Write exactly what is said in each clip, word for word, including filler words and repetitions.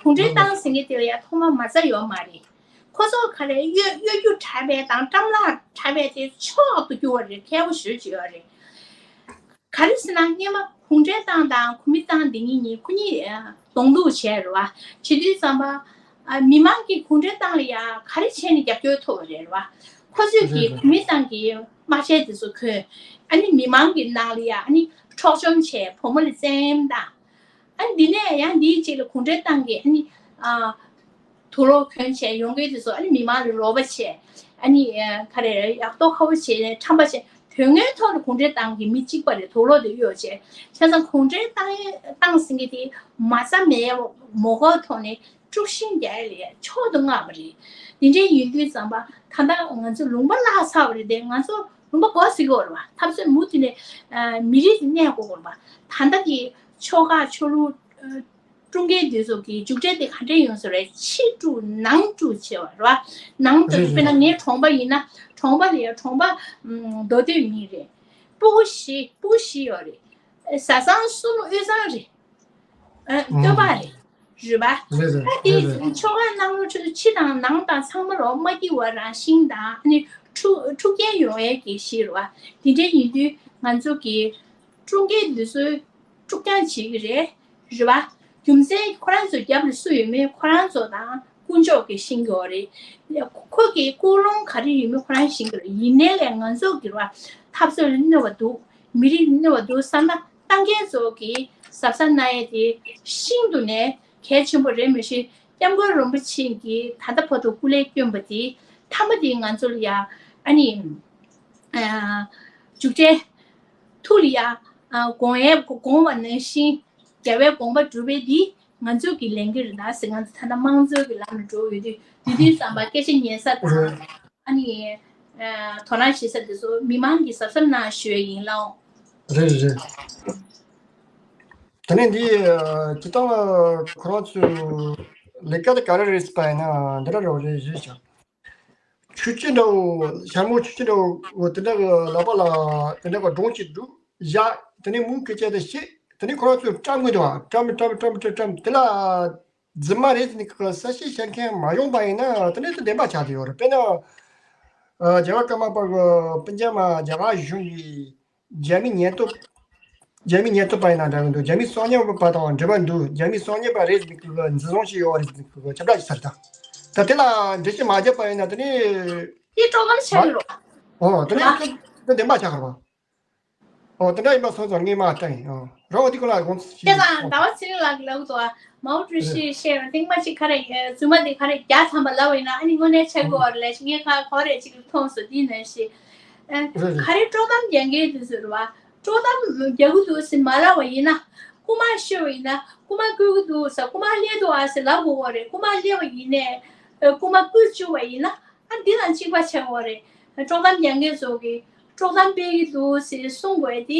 གུང་ཁྲན་ཏང་ཟེར་མཁན་དེ་ལ་ཡང་ཐོག་མ་མ་རྩ་ཡོད་མ་རེད། ཁོ་ཚོ་ག་རེ་གཡོ་གཡོ་སྒྱུ་དྲག་པའི་དང་བཀྲམ་ལག་དྲག་པའི་དེ་མཆོག་ཏུ་གྱུར་བ་རེད། མཁས་པོ་ཞེ་པོ་ཅིག་ཡོད་རེད། ག་རེ་ཟེར་ན་སྔོན་མ་གུང་ཁྲན་ཏང་དང་གོ་མིན་ཏང་འདི་གཉིས་གཉིས་ཁོ་གཉིས་ཨ་གདོང་ཐུག་བྱས་རེད་བ། བྱེད་དུས་ཙམ་པ་ཨ་མི་མང་གིས་གུང་ཁྲན་ཏང་ལ་ཡ་ག་རེ་བྱས་ནས་རྒྱབ་སྐྱོར་ཐོབ་པ་རེད་བ། ཁོ་ཚོས་ཀྱིས་གོ་མིན་ཏང་གི་དམག་ཆས་དེ་ཚོ་གོན། ཨ་ནི་མི་མང་གི་ནང་ལ་ཡ་ཨ་ནི་འཕྲོག་བཅོམ་བྱས། བུ་མོ་ལ་བཙན་གཡེམ་བཏང་། ཨ་ནི་འདི་ནས་ཡང་འདིའི་རྗེས་ལ་གུང་ཁྲན་ཏང་གིས་ཨ་ནི་ཨ་དུག་ལོག་གྱོན་བྱས་ཡོང་མཁན་དེ་ཚོ་ཨ་ནི་མི་མང་ལ་རོགས་པ་བྱས། ཨ་ནི་ཨ་ག་རེ་ཡག་ཐོག་ཁ་པོ་བྱས་ནས་ཁྲམ་པ་བྱས། དོན་དངོས་ཐོག་ལ་གུང་ཁྲན་ཏང་གི་མི་གཅིག་པ་རེད། དུག་ལོག་དེ་གཡོག་བྱས། བྱས་ཙང་གུང་ཁྲན་ཏང་ཏང་ཟེར་མཁན་དེ་མ་རྩ་མེད་མོ་གོ་ཐོག་ནས་དཀྲུག་ཤིང་རྒྱག་ཡ་ལས་མཆོག་ཏུ་བསྔགས་པ་རེད། འདི་འདྲའི་ཡིན་དུས་ཙམ་པ་ད་ལྟ་ང་ཚོ་ལུང་པ་བརླག་ཚར་བ་རེད་དེ། ང་ཚོ་ལུང་པ་སྒོ་ཟེར་གྱི་ཡོད་རེད་བ། འཐབ་རྩོད་མུ་མཐུད་ནས་ཨ་མི་རིགས་དེ་གནས་དགོས་ཀྱི་རེད་བ། ད་ལྟ་དེ་ཆོལ་ཁ་ཆོས་ལུགས་ཨ་དཀྲུག་མཁན་དེ་ཚོ་གི་མཇུག་འབྲས་དེ་ག་འདྲས་ཡོང་ས་རེད། ཕྱི་དཀྲུག་ནང་དཀྲུག་བྱས་པ་རེད་བ། ནང་དུ་རེད། དཔེར་ན་རེད། ངའི་གྲོང་པ་ཡིན་ན། གྲོང་པ་ལ་ཡ་གྲོང་པ་ཨམ་མདོ་སྟོད་མི་རེད། སྤུ་གུ་བཞི་སྤུ་གུ་བཞི་ཡོད་རེད། བཟའ་ཚང་གསུམ་དབུས་གཙང་རེད། ཨ་སྟོད་པ་རེད། རེད་པ། རེད་རེད། ད་དེ་རེད་རེད། ཆོལ་ཁ་ནང་ལོགས་ཆོས་ཕྱི་དང་ནང་དང་ཚང་མ་རོ་མ་སྐྱིད་པ་རང་བཞིན་དང་ཨ་ནི་འཁྲུག་འཁྲུག་རྐྱེན་ཡོང་ཡས་ཀྱི་གཞི་རེད་བ། དེ་འདྲ་ཡིན་དུས་ང་ཚོ་གི་དཀྲུག་མཁན་འདི་ཚོས་དཀྲུག་རྐྱང་བྱེད་ཀྱི་རེད། རེད་བ། རྒྱུ་མཚན་ཁོ་རང་ཚོའི་རྒྱབ་ལ་སུ་ཡོད་མེད་ཁོ་རང་ཚོ་དང་དཀོན་མཆོག་གིས་ཤེས་ཀྱི་ཡོད་རེད། ཁོ་གི་ཀུན་སློང་ག་རེ་ཡོད་མེད་ཁོ་རང་ཤེས་ཀྱི་རེད། ཡིན་ནའི་ལས་ང་ཚོ་གི་རེད་བ། འཐབ་རྩོད་ལ་གནོད་པ་འདུག་མི་རིགས་ལ་གནོད་པ་འདུག་བསམ་ན། ཏང་ཁྱེད་ཚོ་གིས་གཟབ་གཟབ་གནང་ཡས་དེ་ཤིན་ཏུ་ནས་གལ་ཆེན་པོ་རེད། མི་ཤེས། སྐྱབས་མགོན་རིན་པོ་ཆེ་གིས་ད་ལྟ་བར་དུ་སྐུ་ལས་བསྐྱོན་པ་དེ་མཐའ་མ་དེ་ང་ཚོ་ལ་ཡ་ཨ་ནི་ཨ་མཇུག་འབྲས་ཐུགས་ལ་ཡ་ཨ་དགོངས་ཡས་དགོངས་པ་ནང་བཞིན་རྒྱལ་བའི་དགོངས་པ་སྒྲུབ་པའི་འདི་ང་ཚོ་གི་ལས་འགན་རེད་ད་ཟེར། ང་ཚོ་ད་ལྟ་དམངས་གཙོའི་གི་ལམ་ལ་འགྲོ་ཡོད་དུས་དུས་དུས་ཙམ་པ་སྐད་ཆ་ཉན་ས་དང་། ཨ་ནི་ཨ་དོ་སྣང་བྱེད་ས་དེ་ཚོ་མི་མང་གིས་གཟབ་གཟབ་གནང་ཞུ་ཡས་ཡིན་ལགས། རེད་རེད། དེ་ནས་འདི་ཨ་སྤྱིར་བཏང་ཁོ་རང་ཚོའི་ལས་ཀ་དེ་ག་རེ་རེད་ཟེར་པ་ཡིན་ན་འདི་འདྲ་རེད་རེད་ཞུས་ཤག་ཆུ་སྐྱི་འདྲ་བོ་ཤ་མོ་ཆུ་སྐྱི་འདྲ་བོ་དེ་འདྲ་གི་ལག་པ་ལ་དེ་འདྲ་གི་སྒྲོམ་གཅིག་འདུག་བཞག་དེ་ནས་མོའི་སྐད་ཆ་དེ་བཤད། དེ་ནས་ཁོ་རང་ཚོས་བཀྲམ་གི་འདུག་བ། བཀྲམ་བཀྲམ་བཀྲམ་བཀྲམ་བཀྲམ་དེ་ལ་རྫུན་མ་རེད་ཟེར་ནས་གསལ་བཤད་བྱེད་མཁན་མ་ཡོང་པ་ཡིན་ན་དེ་ནས་དེ་བདེན་པ་ཆགས་བསྡད་ཡོད་རེད། དཔེར་ན་ཨ་རྒྱ་གར་ཀརྨ་པ་གི་སྤུན་ཀྱག་མ་རྒྱ་གར་གཞུང་གི་རྒྱ་མི་ཉེན་རྟོག་རྒྱ་མི་ཉེན་རྟོག་པ་ཡིན་ན་འདྲ་གི་འདུག་རྒྱ་མི་གསང་ཉུལ་བ་དང་འབྲེལ་བ་འདུག་རྒྱ་མི་གསང་ཉུལ་བ་རེད་ཟེར་ནས་གི་འཛིན་བཟུང་བྱས་ཡོད་རེད་ཟེར་ནས་གི་ཁྱབ་བསྒྲགས་བྱས་ཚར། ད་དེ་ལ་འགྲེལ་བཤད་མ་བརྒྱབ་པ་ཡིན་ན་དེ་ནས་དེ་དཀྲོག་གཏམ་བྱས་ཡོད་རེད། ཨོ་དེ་ནས་དེ་བདེན་པ་ཆགས་ཀྱི་རེད་པ། ཨོ་དེ་འདྲ་ཡིན་པ་སོང་ཙང་ངས་མ་བསྟན་ཡིན། ཨོ་རང་འོ་དེ་ཀུན་ལ་དགོངས་ཚུལ་ཞིག་དེ་དང་ཟླ་བ་ཚེ་རིང་ལགས་ཀྱིས་ལབ་འདུག་མའོ་ཀྲུའུ་ཞི་བཤད་པ་རྟིང་མ་གཅིག་ག་རེ་རྫུན་མ་དེ་ག་རེ་བརྒྱ་ཐམ་པ་ལབ་པ་ཡིན་ན་ཨ་ནི་དངོས་གནས་ཆགས་ཀྱི་ཡོད་རེད་ལབ་ཞིག་ངས་ཁ་གོ་རེ་གཅིག་མཐོང་སོང་། དེ་ནང་བཞིན་ག་རེ་དཀྲོག་གཏམ་རྒྱག་མཁན་དེ་ཚོ་རེད་བ། དཀྲོག་གཏམ་རྒྱག་གི་འདུག་ཟེར་མ་ལབ་པ་ཡིན་ན། རྐུ་མ་ཤོར་བ་ཡིན་ན་རྐུ་མ་བརྐུས་ཀྱི་འདུག་ཟེར། རྐུ་མ་སླེབས་འདུག་ཨ་ཟེར་ལབ་དགོས་པ་རེད། རྐུ་མ་སླེབས་པ་ཡིན་ནའི་རྐུ་མ་བརྐུས་བཅུག་པ་ཡིན་ན། ཨ་འདི་དང་གཅིག་པ་ཆགས་པ་རེད། དཀྲོག་གཏམ་རྒྱག་མཁན་ཚོ་གིས་དཀྲོག་གཏམ་སྤེལ་གྱི་འདུག་ཟེར་གསུང་དགོས་དེ་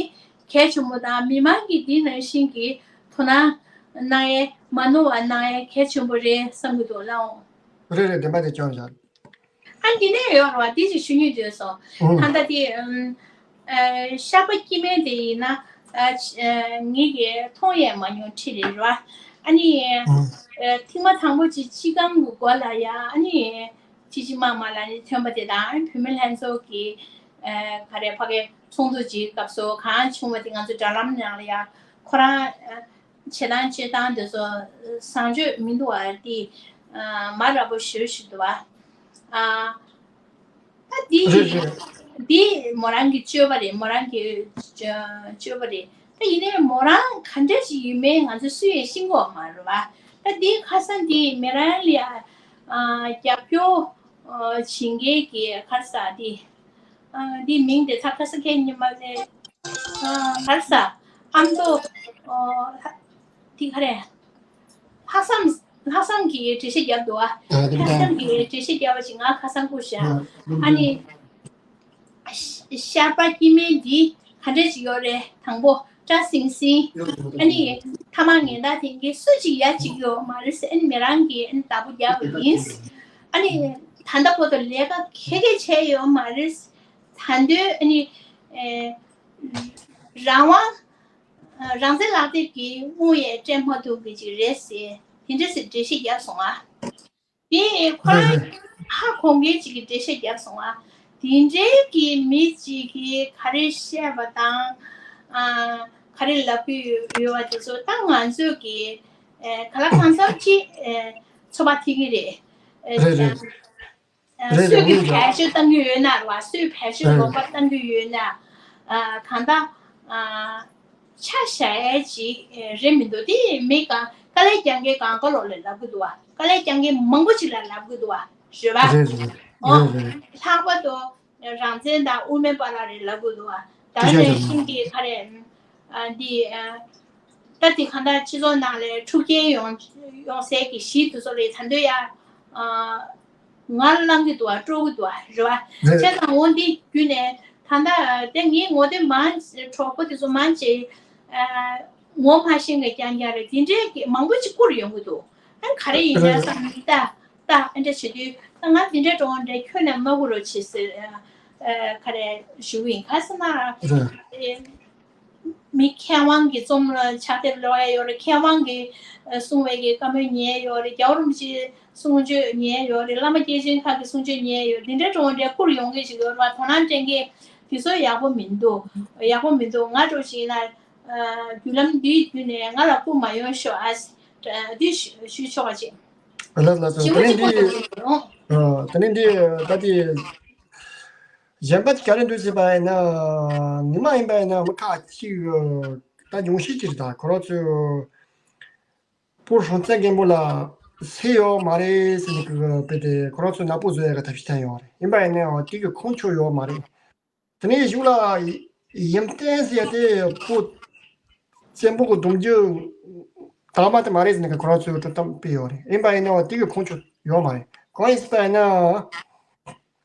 གལ་ཆེན་པོ་དང་མི་མང་གིས་འདི་ནང་བཞིན་གྱི་དོ་སྣང་གནང་ཡས་མ་ནོར་བ་གནང་ཡས་གལ་ཆེན་པོ་རེད་བསམ་གྱི་འདུག་ལགས་འོང་། རེད་རེད། བདེན་པ་དེ་སྐྱོན་བཞག་ཨ་འདི་ནས་ཡོད་རེད་བ། འདི་ཅིག་ཞུ་སྙིང་འདོད་སོང་། ཨང་། ད་ལྟ་དེ་ཨམ་ཨ་ཤར་པ་སྐྱེ་དམན་དེ་ཡིན་ན་ཨ་ཨ་ངེད་ཀྱིས་མཐོང་ཡས་མ་མྱོང་ཁྲིད་རེད་བ། ཨ་ནི་ཨང་། ཨ་ཐེངས་མ་དང་པོ་ཅིག་སྤྱི་ཁང་གི་སྒོ་ལ་ཡ་ཨ་ནི་ཅི་ཅི་མ་མ་ལ་ནི་ཐོན་པ་དེ་དང་བུད་མེད་ལྷན་ཚོགས་ཀྱི་ཨ་ག་རེ་ཕ་གའི་ཚོགས་འདུ་ཅིག་སྐབས་སུ་གང་བྱུང་བ་དེ་ང་ཚོ་དྲ་ལམ་ནང་ལ་ཡ་ཁོ་རང་ཨ་བྱེད་སྟངས་སྤྱོད་སྟངས་དེ་ཚོ་བཟང་སྤྱོད་མི་འདུག་བ། དེ་ཨ་མ་རབས་པོ་ཞེ་པོ་ཞིག་འདུག་བ། ཨ་ད་དེ་རེད་རེད། དེ་མོ་རང་གི་སྤྱོད་པ་རེད། མོ་རང་གི་སྤྱོད་པ་རེད། ད་ཡིན་ནའི་མོ་རང་ག་འདྲ་ཞིག་ཡིན་མིན་ང་ཚོ་སུས་ཡང་ཤེས་ཀྱི་ཡོད་མ་རེད་བ། ད་དེ་ཁ་སང་དེ་མི་རང་ལ་ཨ་རྒྱབ་སྐྱོར་ཨ་བྱེད་མཁན་གྱི་ག་རེ་ཟ་དེ། ཨ་འདི་མིང་དེ་ཚ་ཁ་ས་ཁའི་ཉི་མ་ལས། ཨ་ག་རེ་ཟ། ཨ་མདོ། ཨ་དེ་ག་རེ། ལྷག་བསམ་ལྷག་བསམ་གྱི་འགྲེལ་བཤད་བརྒྱབ་འདུག་ཨ། ཨ་དེ་ལྷག་བསམ་གྱི་འགྲེལ་བཤད་བརྒྱབ་པ་ཞིག་ང་ཁ་སང་སྐུ་ཞ། ཨ་ནི། ཤར་པ་སྐྱེ་དམན་འདི་ག་འདྲ་ཞིག་ཡོད་རེད། དང་པོ་བཀྲ་ཟིང་ཟིང་། ཨ་ནི་ཐ་མག་ངན་དང་དེང་གི་སུ་ཅིག་ཡ་ཅིག་ཡོད་མ་རེད་ཟེར། ཨ་ནི་མི་རང་གིས་ཨ་ནི་བདག་པོ་རྒྱག་པ་ཡིན། ཨ་ནི་ད་ལྟ་བར་དུ་ལས་ཀ་ག་གེ་བྱས་ཡོད་མ་རེད། ད་དུང་ཨ་ནི་ཨེ་རང་དབང་རང་བཙན་ལག་དེབ་ཀྱིས་དབུང་ཡས་སྤྲད་མ་ཐུབ་པ་ཅིག་རེད་ཟེར། དེ་འདྲ་ཟེར་འགྲེལ་བཤད་བརྒྱབ་སོང་ཨ། དེ་ཁོ་རང་ཧ་གོ་མཁན་ཅིག་གིས་འགྲེལ་བཤད་བརྒྱབ་སོང་ཨ། དེ་འདྲའི་གི་མི་ཅིག་གིས་ག་རེ་བཤད་པ་དང་། ཨ། ག་རེ་ལབ་ཀྱི་ཡོད་པ་དེ་ཚོ་ད་ང་ཚོས་གི་ཨ། ག་ལ་གང་འཚམ་ཅིག་ཨ། ཚོད་དཔག་ཐིག་གི་རེད། ཨ། རེད་རེད། ཨ། རེད། རེད། སུས་བེད་སྤྱོད་བཏང་གི་ཡོད་ན་རེད་བ། སུས་བེད་སྤྱོད་ལོག་པ་བཏང་གི་ཡོད་ན། ཨ། གང་ལྟར། ཨ། ཆ་བཞག་ཡས་ཅིག་རེད་མི་འདུག་དེ་མི་གང་དཀའ་ལས་རྒྱག་མཁན་གང་ག་ལོག་ལ་ལབ་གི་འདུག་བ། དཀའ་ལས་རྒྱག་མཁན་མང་པོ་ཅིག་ལ་ལབ་གི་འདུག་བ། རེད་བ། རེད་རེད། ཨོ། རེད་རེད། ལྷག་པར་དུ་རང་བཙན་དང་དབུ་མའི་བར་ལ་རེད་ལབ་གི་འདུག་བ། ད་རེད་རེད། རེད་ཤིང་གི་ག་རེ། ཨ། འདི། ཨ། ད་དེ་གང་ལྟར་སྤྱི་ཚོགས་ནང་ལ་འཁྲུག་རྐྱེན་ཡོང་ཡོང་སའི་གི་གཞི་དེ་ཚོ་ལ་ད་དུང་ཡ། ཨ། ང་ལངས་གི་འདུག་བ། དཀྲོག་གི་འདུག་བ། རེད་བ། རེད། བྱས་ཙང་འོ་འདི་བརྒྱུད་ནས་ད་ལྟ་དེ་ངའི་ངོ་དེབ་མང་གྲོགས་པོ་དེ་ཚོ་མང་ཆེ། ཨ། ངོ་མ་ཤེས་མཁན་རྐྱང་རྐྱང་རེད། དེ་འདྲའི་གི་མང་པོ་ཅིག་བསྐུར་ཡོང་གི་འདུག་ཨ། ག་རེ་ཡིན་ན་བསམ། ད་ད་ཨ་འདྲ་བྱེད་དུས་ད་ང་དེ་འདྲའི་འགྲོ་འོང་འདྲ་ཁྱོན་ནས་མ་བསྐུར་རོགས་བྱེད་ཟེར། ཨ། ག་རེ་ཞུ་གི་ཡིན། ག་ཟེར་ན། རེད། མི་མཁས་དབང་གི་རྩོམ་ཕྱག་དེབ་ཀློག་ཡ་ཡོད་རེད། མཁས་དབང་གིས་གསུངས་པའི་གི་བཀའ་མོལ་ཉན་ཡོད་རེད། རྒྱལ་བ་རིན་པོ་ཆེའི་གསུང་ཆོས་ཉན་ཡོད་རེད། བླ་མ་སྐྱེས་ཆེན་ཁག་གི་གསུང་ཆོས་ཉན་ཡོད། འདི་འདྲ་འགྲོ་འདྲ་བསྐུར་ཡོང་གི་ཞིག་ཡོད་རེད་བ། དོ་སྣང་སྤྲད་མཁན་དེ་ཚོ་ཡག་པོ་མི་འདུག་ཡག་པོ་མི་འདུག་ང་འདྲ་ཞིག་ཡིན་ན། ཨ། བརྒྱུད་ལམ་འདིའི་བརྒྱུད་ནས་ང་ལ་བསྐུར་མ་ཡོང་ཤོག་ཨ། འདི་ཞུ་ཞུ་ཆོག་པ་ཅིག་ལགས་ལགས་སོ། ཞིམ་པོ་ཅིག་བསྐུར་ཡོང་གི་འདུག་ཨ། དེ་ནས་འདི་ད་དེ། གཞན་པ་ག་རེ་འདུག་ཟེར་བ་ཡིན་ན། ཉི་མ་ཡིན་པ་ཡིན་ན་མི་ཁག་ཅིག་ད་ཉུང་ཤས་ཅིག་རེད། ད་ཁོ་རང་ཚོས་བོད་སྲོང་བཙན་སྒམ་པོ་ལ་སྲིད་ཡོད་མ་རེད་ཟེར་ནས་གི་དཔེ་དེ་ཁོ་རང་ཚོས་ནག་པོ་བཟོ་ཡ་གི་ཐབས་ཤེས་བསྟན་ཡོད་རེད། ཡིན་པ་ཡིན་ནའང་དེ་གི་ཁུངས་ཁྱོན་ཡོད་མ་རེད། དེ་ནས་གཞུག་ལ་ཡིན་བརྟན་ཟེར་ཡ་དེ་བོད་བཙན་པོ་གི་སྡོམ་རྒྱུ་དང་མ་དེ་མ་རེད་ཟེར་ནས་གི་ཁོ་རང་ཚོས་དོ་དམ་སྤེལ་ཡོད་རེད། ཡིན་པ་ཡིན་ནའང་དེ་གི་ཁུངས་ཁྱོན་ཡོད་མ་རེད། གང་ཡིན་ཟེར་བ་ཡིན་ན།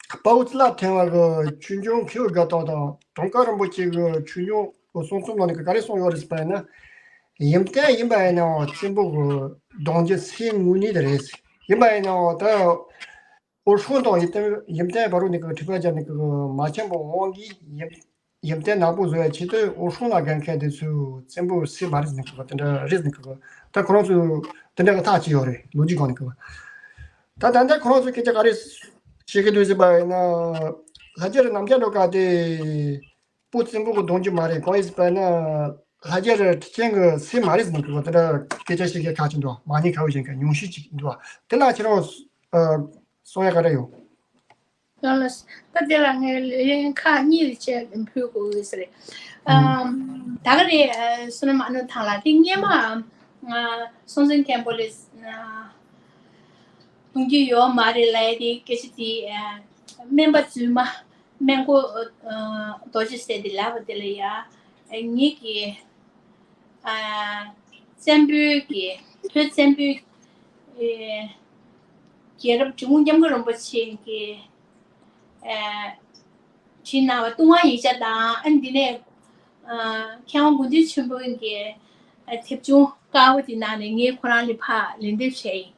དཔའ་བོ་ཙི་ལ་ཐེ་བ་གི་ཆོས་འབྱུང་མཁས་པའི་དགའ་སྟོན་དང་། དུང་དཀར་རིན་པོ་ཆེ་གི་ཆོས་འབྱུང་གསུང་རྩོམ་ནང་ནས་ག་རེ་གསུངས་ཡོད་རེད་ཟེར་བ་ཡིན་ན། ཡིན་བརྟན་ཡིན་པ་ཡིན་ནའང་བཙན་པོ་གི་སྡོམ་རྒྱུ་སྲིད་དངོས་གནས་དེ་རེད། ཡིན་པ་ཡིན་ནའང་ད་འོད་སྲུང་དང་ཡིན་བརྟན་ཡིན་བརྟན་བར་དུ་ནས་གི་འཁྲུག་པ་བརྒྱབ་ནས་གི་མ་མཁྱེན་པའི་དབང་གིས་ཡིན། ཡིན་བརྟན་ནག་པོ་བཟོ་ཡ་ཆེད་དུ་འོད་སྲུང་ལ་དགའ་མཁན་དེ་ཚོས་བཙན་པོའི་སྲིད་མ་རེད་ཟེར་ནས་གི་དེ་འདྲ་རེད་ཟེར་ནས་གི་ད་ཁོ་རང་ཚོས་དེ་འདྲ་གི་ཐག་བཅད་ཡོད་རེད། ལོ་རྒྱུས་སྒང་ནས་གི། ད་ད་ལྟ་ཁོ་རང་ཚོས་སྐད་ཆ་ག་རེ་བཤད་ཀྱི་འདུག་ཟེར་བ་ཡིན་ན། ལྷ་རྒྱལ་རྣམ་རྒྱལ་ལོ་ཀ་དེ་བོད་བཙན་པོ་གི་སྡོམ་རྒྱུ་མ་རེད། གང་ཡིན་ཟེར་བ་ཡིན་ན་ལྷ་རྒྱལ་ཁྲི་ཆེན་གི་སྲིད་མ་རེད་ཟེར་ནས་གི་དེ་འདྲ་སྐད་ཆ་བཤད་མཁན་ཁག་ཅིག་འདུག་མ་ཉེས་ཁ་བའི་གཞན་ཁ་ཉུང་ཤས་ཅིག་འདུག་དེ་ལ་ཁྱེད་རང་གསུང་ཡ་ག་རེ་ཡོད། ལགས་ལགས། ད་དེ་ལ་ངས་ལན་ཁག་གཉིས་ལ་བཅད་ཕུལ་དགོས་ཀྱི་རེད། ཨམ། ད་ག་རེ། ཨ། བསོད་ནམས་ཨ་ནུ་ཐང་ལགས་དེ་སྔས་མ། ཨ། སྲོང་བཙན་སྒམ་པོ་ལ། ཨ། གདུང་རྒྱུ་ཡོད་མ་རེད་ལབ་ཡ་དེ་སྐད་ཆ་དེ། ཨ། སྨན་པ་རྫུན་མ་སྨན་མགོ། ཨ། རྡོ་རྗེ་ཟེར་དེ་ལབ་པ་དེ་ལ་ཡ། ཨ། ངེད་ཀྱི། ཨ། བཙན་པོའི་གི་བོད་བཙན་པོའི། ཨེ། རྒྱལ་རབས་འབྲི་གུང་སྐྱབས་མགོན་རིན་པོ་ཆེ་གི། ཨེ། བྲིས་གནང་བ་ལྟུང་བ་ཡིག་ཆ་དང་། ཨ། འདི་ནས། ཨ། མཁས་དབང་དགེ་འདུན་ཆོས་འཕེལ་གྱི། ཨ། དེབ་ཆུང་དཀར་པོ་དེ་ནང་ནས་ངས་ཁོ་རང་ལ་ཕར་ལན་འདེབས་བྱས་ཡིན།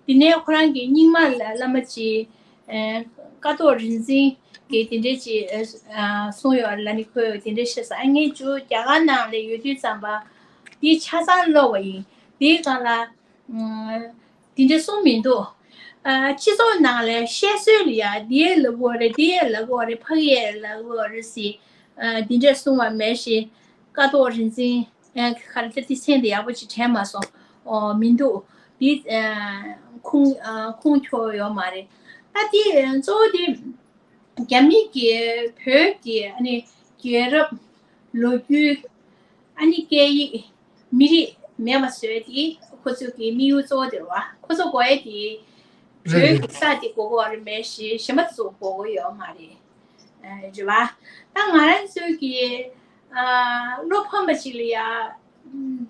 དེ་ནས་ཁོ་རང་གི་རྙིང་མ་ལ་བླ་མ་ཅིག་ཨ། ཀཿཐོག་རིག་འཛིན་གྱིས་དེ་འདྲས་ཅིག་ཨ། གསུངས་ཡོད་ལབ་ནས་ཁོས་དེ་འདྲས་བཤད་ས། ཨ། ངས་མཇུག་རྒྱ་གར་ནང་ལ་ཡོད་དུས་ཙམ་པ་འདི་ཆ་ཚང་ཀློག་པ་ཡིན། དེའི་སྒང་ལ། ཨ། དེ་འདྲས་གསུངས་མི་འདུག་ཨ། སྤྱི་ཚོགས་ནང་ལ་བཤད་སྲོལ་ལ་ཡ་འདི་ཡས་ལབ་དགོས་རེད། དེ་ཡས་ལབ་དགོས་རེད། ཕ་གི་ཡས་ལབ་དགོས་རེད་ཟེར། ཨ། དེ་འདྲས་གསུངས་པ་མེད་ཞེས། ཀཿཐོག་རིག་འཛིན། ཨ། ག་རེ་ད་དེ་མཚན་དེ་ཡག་པོ་ཅིག་དྲན་མ་སོང་། ཨོ། མི་འདུག་འདི། ཨ། ཁུངས། ཨ། ཁུངས་འཁྱོལ་ཡོད་མ་རེད། ད་དེ་གཙོ་བོ་དེ་རྒྱ་མི་གིས་བོད་ཀྱི། ཨ་ནི་རྒྱལ་རབས། ལོ་རྒྱུས། ཨ་ནི་སྐད་ཡིག། མི་རིགས་མེད་པ་བཟོས་ཏེ་ཁོ་ཚོ་གི་དམིགས་ཡུལ་གཙོ་བོ་དེ་རེད་བ། ཁོ་ཚོ་དགོས་ཡས་དེ་བོད་ཀྱི་ས་དེ་དགོས་ཀྱི་རེད་མེད་ཞེས། གཞན་པ་དེ་ཚོ་དགོས་ཀྱི་ཡོད་མ་རེད། ཨ། རེད་བ། ད་ང་རང་ཚོའི་གི། ཨ། བློ་ཕམ་པ་ཞིག་ལ་ཡ།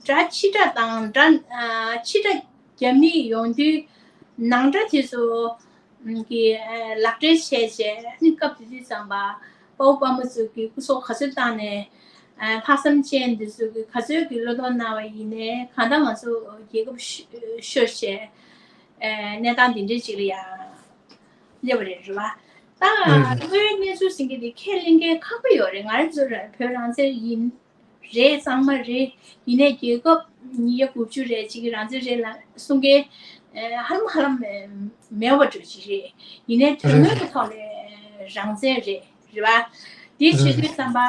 སྒྲ་ཕྱི་སྒྲ་དང་སྒྲ། ཨ། ཕྱི་སྒྲ་རྒྱ་མིའི་ཡོང་དུས་ནང་སྒྲ་དེ་ཚོ་གི། ཨ། ལག་འབྲེལ་བྱས་བྱས། ཨ་ནི་སྐབས་དེ་དུས་ཙམ་པ་དཔའ་བོ་དཔའ་མོ་ཚོ་གི་སྐུ་སྲོག་ག་ཚོད་བཏང་ནས། ཨ། ལྷག་བསམ་ཅན་འདི་ཚོ་གི་ག་ཚོད་ཀྱི་བློས་གཏོང་གནང་བ་ཡིན་ནའི། གང་ལྟར་ང་ཚོ་རྒྱལ་ཁབ་ཤོར་བྱས། ཨ། གནས་སྟངས་འདི་འདྲའི་ཅིག་ལ་ཡ་སླེབས་པ་རེད། རེད་བ། ད་དངོས་ཡོད་གནས་ཚུལ་ཟེར་མཁན་འདི་ཁས་ལེན་མཁན་ཁག་པོ་ཡོད་རེད། ང་རང་ཚོ་བོད་རང་བཙན་ཡིན། རེད། གཙང་མ་རེད། ཡིན་ནའི་རྒྱལ་ཁབ་ཉིས་བརྒྱ་དགུ་བཅུ་རེད། ཅིག་རང་བཙན་རེད་ལ་གསུང་མཁན་ཧ་ལམ་ཧ་ལམ་མེད་པ་འགྲོ་ཅིག་རེད། ཡིན་ནའི་དོན་དངོས་ཀྱི་ཐོག་ནས་རང་བཙན་རེད། རེད་བ། དེ་བྱེད་དུས་ཙམ་པ་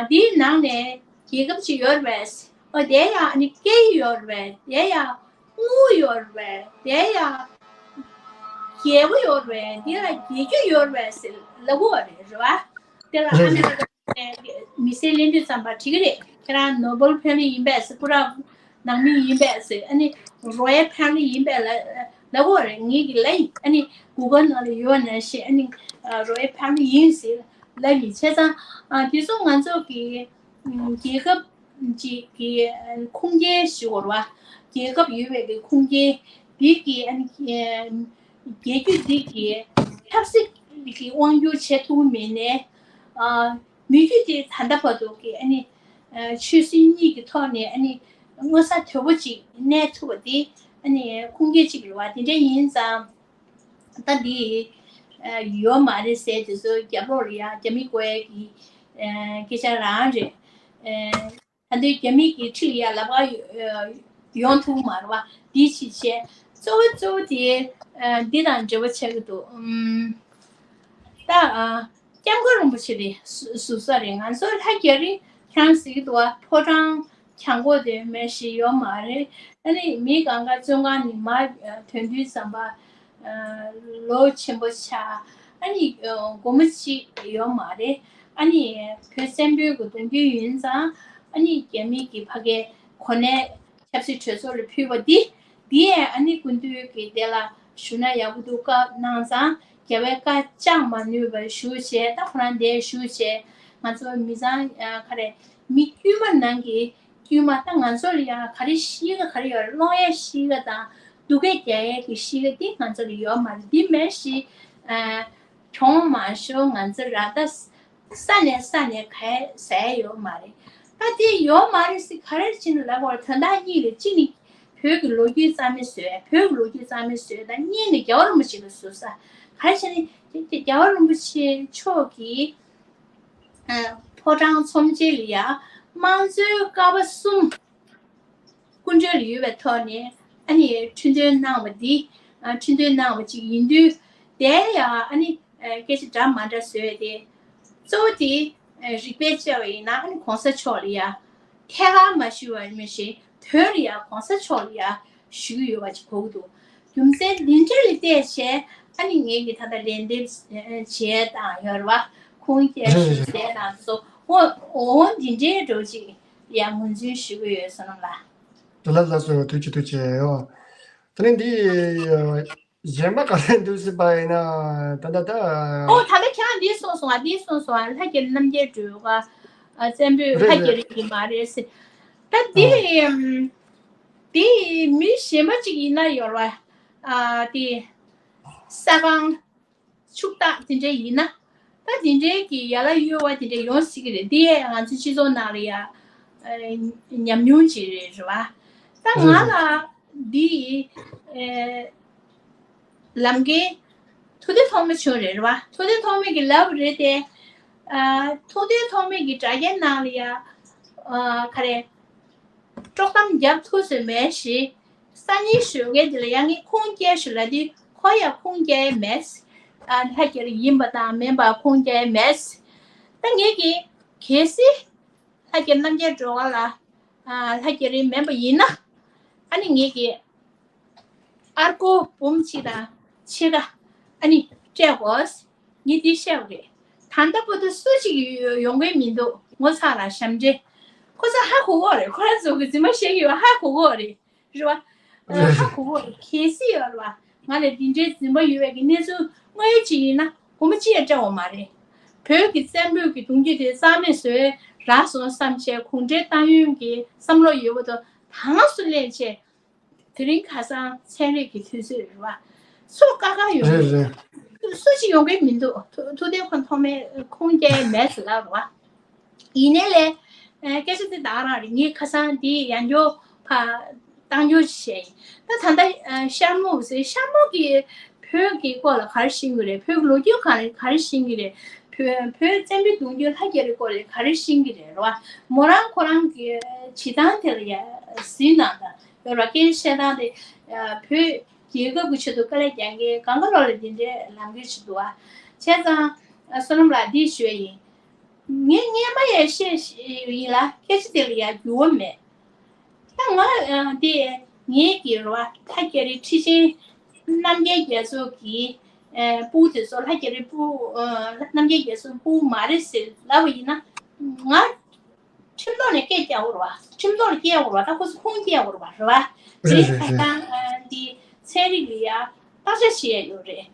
དེའི་ནང་ནས་རྒྱལ་ཁབ་ཅིག་ཡོད་རེད་པས། ཨོ་དེ་ཡང་ཨ་ནི་སྐད་ཡིག་ཡོད་རེད་པས། དེ་ཡང་དངུལ་ཡོད་རེད་པས། དེ་ཡང་རྒྱལ་པོ་ཡོད་རེད་པས། དེ་ལ་རྒྱལ་རྒྱུ་ཡོད་རེད་པས་ཟེར་ལབ་དགོས་པ་རེད། རེད་བ། དེ་ལ་ཨ་ནི་མི་སེར་ལེན་དུས་ཙམ་པ་འགྲིག་གི་རེད། ཁྱེད་རང་ནོ་བེལ་ཕེ་མི་ལི་ཡིན་པས་ཟེར། སྐུ་དྲག་ནང་མི་ཡིན་པས་ཟེར། ཨ་ནི་རོ་ཡལ་ཕེ་མི་ལི་ཡིན་པས་ལ་ལབ་དགོས་རེད། ངེད་ཀྱི་ལ་ཡིན། ཨ་ནི་གུ་གལ་ནང་ལ་ཡོད་ནང་བཞིན་ཨ་ནི་རོ་ཡལ་ཕེ་མི་ལི་ཡིན་ཟེར་ལབ་ཡིན། བྱས་ཙང་དེ་ཚོ་ང་ཚོ་གི་རྒྱལ་ཁབ་ཅིག་གི་ཁུངས་སྐྱེལ་ཞུ་དགོས་རེད་བ། རྒྱལ་ཁབ་ཡོད་པའི་གི་ཁུངས་སྐྱེལ་འདི་གི་ཨ་ནི་རྒྱལ་རྒྱུད་འདི་གི་ཆབ་སྲིད་ཀྱི་དབང་སྒྱུར་བྱེད་ཐུབ་མེད་ནས། མི་རྒྱུད་དེ་ད་ལྟ་བར་དུ་གི་ཨ་ནི་ཆོས་སྲིད་གཉིས་ཀྱི་ཐོག་ནས་ཨ་ནི་མངོན་གསལ་དོད་པོ་ཅིག་གནས་ཐུབ་པ་དེ་ཨ་ནི་ཁུངས་སྐྱེལ་ཅིག་རེད་བ། དེ་འདྲ་ཡིན་ཙང་ད་འདི་ཡོད་མ་རེད་ཟེར། དེ་ཚོ་རྒྱབ་ལོགས་ལ་ཡང་རྒྱ་མི་བཀོལ་ཡས་ཀྱི་སྐད་ཆ་རང་རེད། ད་ལྟའི་རྒྱ་མི་གི་ཁྲིམས་ཡ་ལབ་ག་ཡོང་ཐུབ་མ་རེད་བ། འདི་ཅིག་བྱས། གཙོ་བོ་གཙོ་བོ་དེ་འདི་དང་འབྲེལ་བ་ཆགས་ཀྱི་འདུག་ད་སྐྱབས་མགོན་རིན་པོ་ཆེ་རེད། ཟུར་ས་རེད། ང་ཚོ་ལྷ་རྒྱ་རི་ཁྱེད་རང་ཟེར་གྱི་འདུག་བ། ཕོ་བྲང་གྱང་གོག་དེ་མེད་ཞིག་ཡོད་མ་རེད། ཨ་ནི་མི་གང་ག་བཙོན་ཁང་ནས་མར་ཐོན་དུས་ཙམ་པ་ལོ་ཆེན་པོ་ཆགས། ཨ་ནི་སྒོར་མོ་གཅིག་ཡོད་མ་རེད། ཨ་ནི་བོད་བཙན་པོའི་གི་གདུང་རྒྱུད་ཡིན་ཙང་ཨ་ནི་རྒྱ་མི་གི་ཕ་གའི་གོ་གནས་ཆབ་སྲིད་གྲོས་ཚོགས་ལ་ཕུལ་བ་འདི། འདི་ཡང་ཨ་ནི་སྐུ་མདུན་གྱིས་དེ་ལ་ཞུ་ན་ཡག་པོ་འདུག་བཀའ་གནང་ཙང་རྒྱལ་བའི་བཀའ་བཅག་མ་ནུས་པར་བཞུགས་བྱས། ད་ཁོ་རང་འདིར་བཞུགས་བྱས། ང་ཚོ་མི་ཚང་ག་རེ་མི་དཀྱུས་མ་ནང་གི་དཀྱུས་མ། ད་ང་ཚོ་ལ་ཡང་ག་རེ་གཤིས་ཀ་ག་རེ་ཡོད་རེད། སློང་ཡས་གཤིས་ཀ་དང་སྡུག་སྐད་རྒྱག་ཡས་ཀྱི་གཤིས་ཀ་འདི་ང་ཚོ་ལ་ཡོད་མ་རེད། འདི་མེད་ཞིག་གྱོང་མ་ཤོར། ང་ཚོ་ར་ད་ས་ནས་ས་ནས་ག་ཟ་ཡས་ཡོད་མ་རེད། ད་དེ་ཡོད་མ་རེད་ཟེར་ག་རེ་བྱས་ནས་ལབ་དགོས་རེད། དོན་དག་གཉིས་རེད། གཅིག་ནི་བོད་ཀྱི་ལོ་རྒྱུས་རྩ་མེད་བཟོས། བོད་ཀྱི་ལོ་རྒྱུས་རྩ་མེད་བཟོས། ད་གཉིས་ནི་རྒྱལ་བ་རིན་པོ་ཆེ་ལ་ཟུར་ས། ག་རེ་བྱས་ནས་རྒྱལ་བ་རིན་པོ་ཆེ་མཆོག་གིས་ཕོ་བྲང་ཚོམས་ཆེན་ལ་ཡ་དམངས་གཙོའི་ཀ་བ་གསུམ་སྐུ་མགྲོན་ལ་ཡོད་པའི་ཐོག་ནས་ཨ་ནི་ཁྲི་འདོན་གནང་བ་འདི། ཁྲི་འདོན་གནང་བ་ཅིག་ཡིན་དུས། དེ་ཡང་ཨ་ནི་སྐད་ཆ་འདྲ་མ་འདྲ་བཟོས་ཏེ། གཙོ་བོ་དེ་རིགས་པས་དཔྱད་པ་ཡིན་ན་ཨ་ནི་གོང་ས་མཆོག་ལ་ཡ་ཐད་ཀར་མ་ཞུས་པ་མི་ཤེས། དོན་ལ་ཡ་གོང་ས་མཆོག་ལ་ཡ་ཞུ་གི་ཡོད་པ་ཅིག་གོ་གི་འདུག་རྒྱུ་མཚན་འདི་འདྲ་ལ་བལྟས་བྱས་ཨ་ནི་ངེད་ཀྱི་ད་ལྟ་ལན་འདེབས་བྱས་དང་ཡོད་རེད་བ། ཁུངས་སྐྱེལ་ཞུ་བྱས་དང་སོ། འོ་འོ་འདི་འདྲའི་འགྲོ་ཅིག་ཡ་ངོས་འཛིན་ཞུ་གི་ཡོད་བསོད་ནམས་ལགས། དེ་ལ་ལགས་སོ། ཐུགས་རྗེ་ཆེ། ཐུགས་རྗེ་ཆེ། ཨོ། དེ་ནས་འདི་གཞན་པ་ག་རེ་འདུག་ཟེར་བ་ཡིན་ན། ད་ད་ད། ཨོ་ད་ལྟ་ཁྱེད་རང་འདི་གསུངས་སོང་ང་། འདི་གསུངས་སོང་ང་། ལྷ་རྒྱ་རི་རྣམ་རྒྱལ་སྒྲོལ་དཀར་བཙན་པོའི་ལྷ་རྒྱ་རི་ཡིན་མ་རེད་ཟེར། ད་འདི་འདི་མི་གཞན་པ་ཅིག་ཡིན་ན་ཡོད་རེད་བ། ཨ་དེ་ས་ཁང་ཕྱུག་བདག་དེ་འདྲ་ཡིན་ན། ད་དེ་འདྲའི་གི་ཡ་ལ་གཡོ་བ་དེ་འདྲ་ཡོང་སྲིད་ཀྱི་རེད། འདི་ཡས་ང་ཚོའི་སྤྱི་ཚོགས་ནང་ལ་ཡ་ཉམས་མྱོང་ཅིག་རེད། རེད་བ། ད་ང་ལ་འདི་ལམ་འགན་ཐུབ་བསྟན་ཐོགས་མེད་བྱུང་རེད། རེད་བ། ཐུབ་བསྟན་ཐོགས་མེད་ཀྱིས་ལབ་པ་རེད་དེ། ཐུབ་བསྟན་ཐོགས་མེད་ཀྱི་དྲ་རྒྱའི་ནང་ལ་ཡ་ག་རེ། དཀྲོག་གཏམ་རྒྱབ་ཐུབ་ས་མེད་ཞེས། སང་ཉིན་ཞོགས་ཀས་དེ་ལ་ཡང་ངས་ཁུངས་སྐྱེལ་ཞུ་ལབ་དུས་ཁོ་ཡང་ཁུངས་སྐྱེལ་མེད། ཨ་ལྷ་རྒྱ་རི་ཡིན་པ་དང་མིན་པ་ཁུངས་སྐྱེལ་མེད། ད་ངས་ཀྱིས་གལ་སྲིད་ལྷ་རྒྱ་རྣམ་རྒྱལ་སྒྲོལ་དཀར་ལ་ཨ་ལྷ་རྒྱ་རི་མིན་པ་ཡིན་ན། ཨ་ནི་ངས་ཀྱིས་ཨར་ཀོ་འབུམ་གཅིག་དང་ཕྱེད་ཀ་ཨ་ནི་སྤྲད་དགོས། ངས་འདི་བཤད་པ་རེད། ད་ལྟ་བར་དུ་སུ་གཅིག་ཡོང་གི་མི་འདུག་ངོ་ཚ་ལ་ཞབས་འདྲེན། ཁོ་ཚོ་ཧ་གོ་གོ་རེད། ཁོ་རང་ཚོ་གི་རྫུན་མ་བཤད་ཀྱི་ཡོད། ཧ་གོ་གོ་རེད། རེད་བ། ཧ་གོ་གོ་རེད། གལ་སྲིད་ཡོད་རེད་བ། ང་ལ་འདི་འདྲའི་རྫུན་མ་ཡོད་པའི་གི་གནས་ཚུལ་དངོས་ཡོད་ཅིག་ཡིན་ན་སྒོར་མོ་གཅིག་ཡང་སྤྲད་འོང་མ་རེད། བོད་ཀྱི་བཙན་པོའི་གི་གདུང་རྒྱུད་དེ་རྩ་མེད་བཟོས་རག་སོང་བསམ་བྱས་གུང་ཁྲན་ཏང་ཡོན་གྱི་བསམ་བློ་ཡོད་པ་དང་ད་ང་སུ་ལེན་བྱས། དེ་རིང་ཁ་སང་ཚན་རིག་གི་དུས་ཚོད་རེད་བ། སུ་དཀའ་ཁག་ཡོང་གི་རེད། སུ་གཅིག་ཡོང་གི་མི་འདུག་ཐུ་ཐུབ་བསྟན་ཁོང་ཐོག་མའི་ཁུངས་སྐྱེལ་མེད་ཟེར་ལབ་རེད་བ། ཡིན་ནའི་ལས། སྐད་ཆ་དེ་ད་ག་རང་རེད། ངས་ཁ་སང་དེ་ཡང་སྐྱོར་ཕ་བཏང་སྐྱོར་བྱས་ཡིན། ད་ད་ལྟ་ཤར་མོ་ཟེར། ཤར་མོ་གིས་བོད་ཀྱི་སྐོར་ལ་ག་རེ་ཤེས་ཀྱི་རེད། བོད་ཀྱི་ལོ་རྒྱུས་ག་རེ་ག་རེ་ཤེས་ཀྱི་རེད། བོད་བོད་བཙན་པོའི་གདུང་རྒྱུད་ལྷ་རྒྱ་རིའི་སྐོར་ལ་ག་རེ་ཤེས་ཀྱི་རེད་རོ། མོ་རང་ཁོ་རང་གི་བྱེད་སྟངས་དེ་ལ་ཡ་གཟིགས་གནང་དང་ཡོད་རོ། སྐད་ཆ་བཤད་སྟངས་དེ་བོད་རྒྱལ་ཁབ་ཀྱི་ཆེད་དུ་དཀའ་ལས་རྒྱག་མཁན་གང་ག་ལོག་ལ་འདི་འདྲའི་ལམ་འགྱུར་ཞིག་འདུག་ཨ། བྱས་ཙང་བསོད་ནམས་ལགས་འདི་ཞུ་ཡ་ཡིན། ངས་སྔན་མ་ཡང་བཤད་ཡིན་ལ་སྐད་ཆ་དེ་ལ་ཡང་འགྱུར་བ་མེད། ད་ང་དེ་ངའི་གི་རོ་ལྷ་རྒྱ་རི་ཁྲི་ཆེན་རྣམ་རྒྱལ་རྒྱ་མཚོ་གི་སྤུ་དེ་ཚོ་ལྷ་རྒྱ་རི་སྤུ་རྣམ་རྒྱལ་རྒྱ་མཚོ་སྤུ་མ་རེད་ཟེར་ལབ་པ་ཡིན་ན། ང་ཁྲིམས་ཐོག་ནས་སྐད་རྒྱག་དགོས་རེད་བ། ཁྲིམས་ཐོག་ལ་སྐད་དགོས་རེད་བ། ད་ཁོ་ཚོ་ཁུངས་སྐྱེལ་དགོས་རེད་བ། རེད་བ། རེད་རེད་རེད། ཁ་སང་འདི་ཚན་རིག་ལ་ཡ་བརྟག་དཔྱད་བྱེད་ཡ་ཡོད་རེད།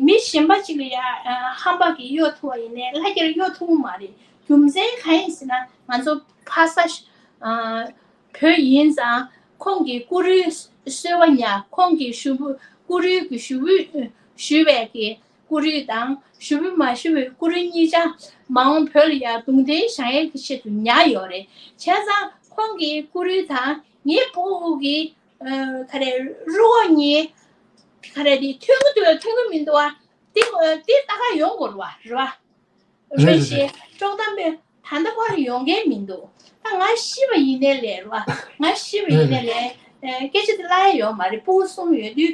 མི་གཞན་པ་གཅིག་ལ་ཡ་ཧམ་པ་གིས་གཡོ་ཐུབ་པ་ཡིན་ནའི་ལྷ་རྒྱ་རི་གཡོ་ཐུབ་ཀྱི་མ་རེད། རྒྱུ་མཚན་གང་ཡིན་ཟེར་ན་ང་ཚོ་ཕ་ས་བོད་ཡིན་ཙང་ཁོང་གི་སྐུ་རུས་གསོལ་བ་ཉར། ཁོང་གི་ཞུ་བུ་སྐུ་རུས་ཀྱི་ཞུ་བུ་ཞུ་བའི་གི་སྐུ་རུས་དང་ཞུ་བུ་མ་ཞུ་བའི་སྐུ་རུས་གཉིས་ཆ་མ་འོངས་བོད་ལ་ཡ་གདུང་རྟེན་བཞེངས་ཡས་ཀྱི་ཆེད་དུ་ཉར་ཡོད་རེད། བྱས་ཙང་ཁོང་གི་སྐུ་རུས་དང་ངའི་སྤུ་གུ་གི་ག་རེ་རུ་བོ་གཉིས་ག་རེ་དེ་མཐུན་གྱི་འདུག་མཐུན་གྱི་མི་འདུག་ཨ། དེ་དེ་ལྟ་ག་ཡོང་དགོས་རེད་བ། རེད་བ། རེད་རེད་རེད། ཞེས་དཀྲོག་གཏམ་པས་ད་ལྟ་བར་ཡོང་མཁན་མི་འདུག་ད་ང་ཤི་བ་ཡིན་ནའི་ལས་རེད་བ། ང་ཤི་བ་ཡིན་ནའི་ལས་སྐད་ཆ་དེ་ལབ་ཡ་ཡོད་མ་རེད། སྤུ་གུ་གསུམ་ཡོད་དུས་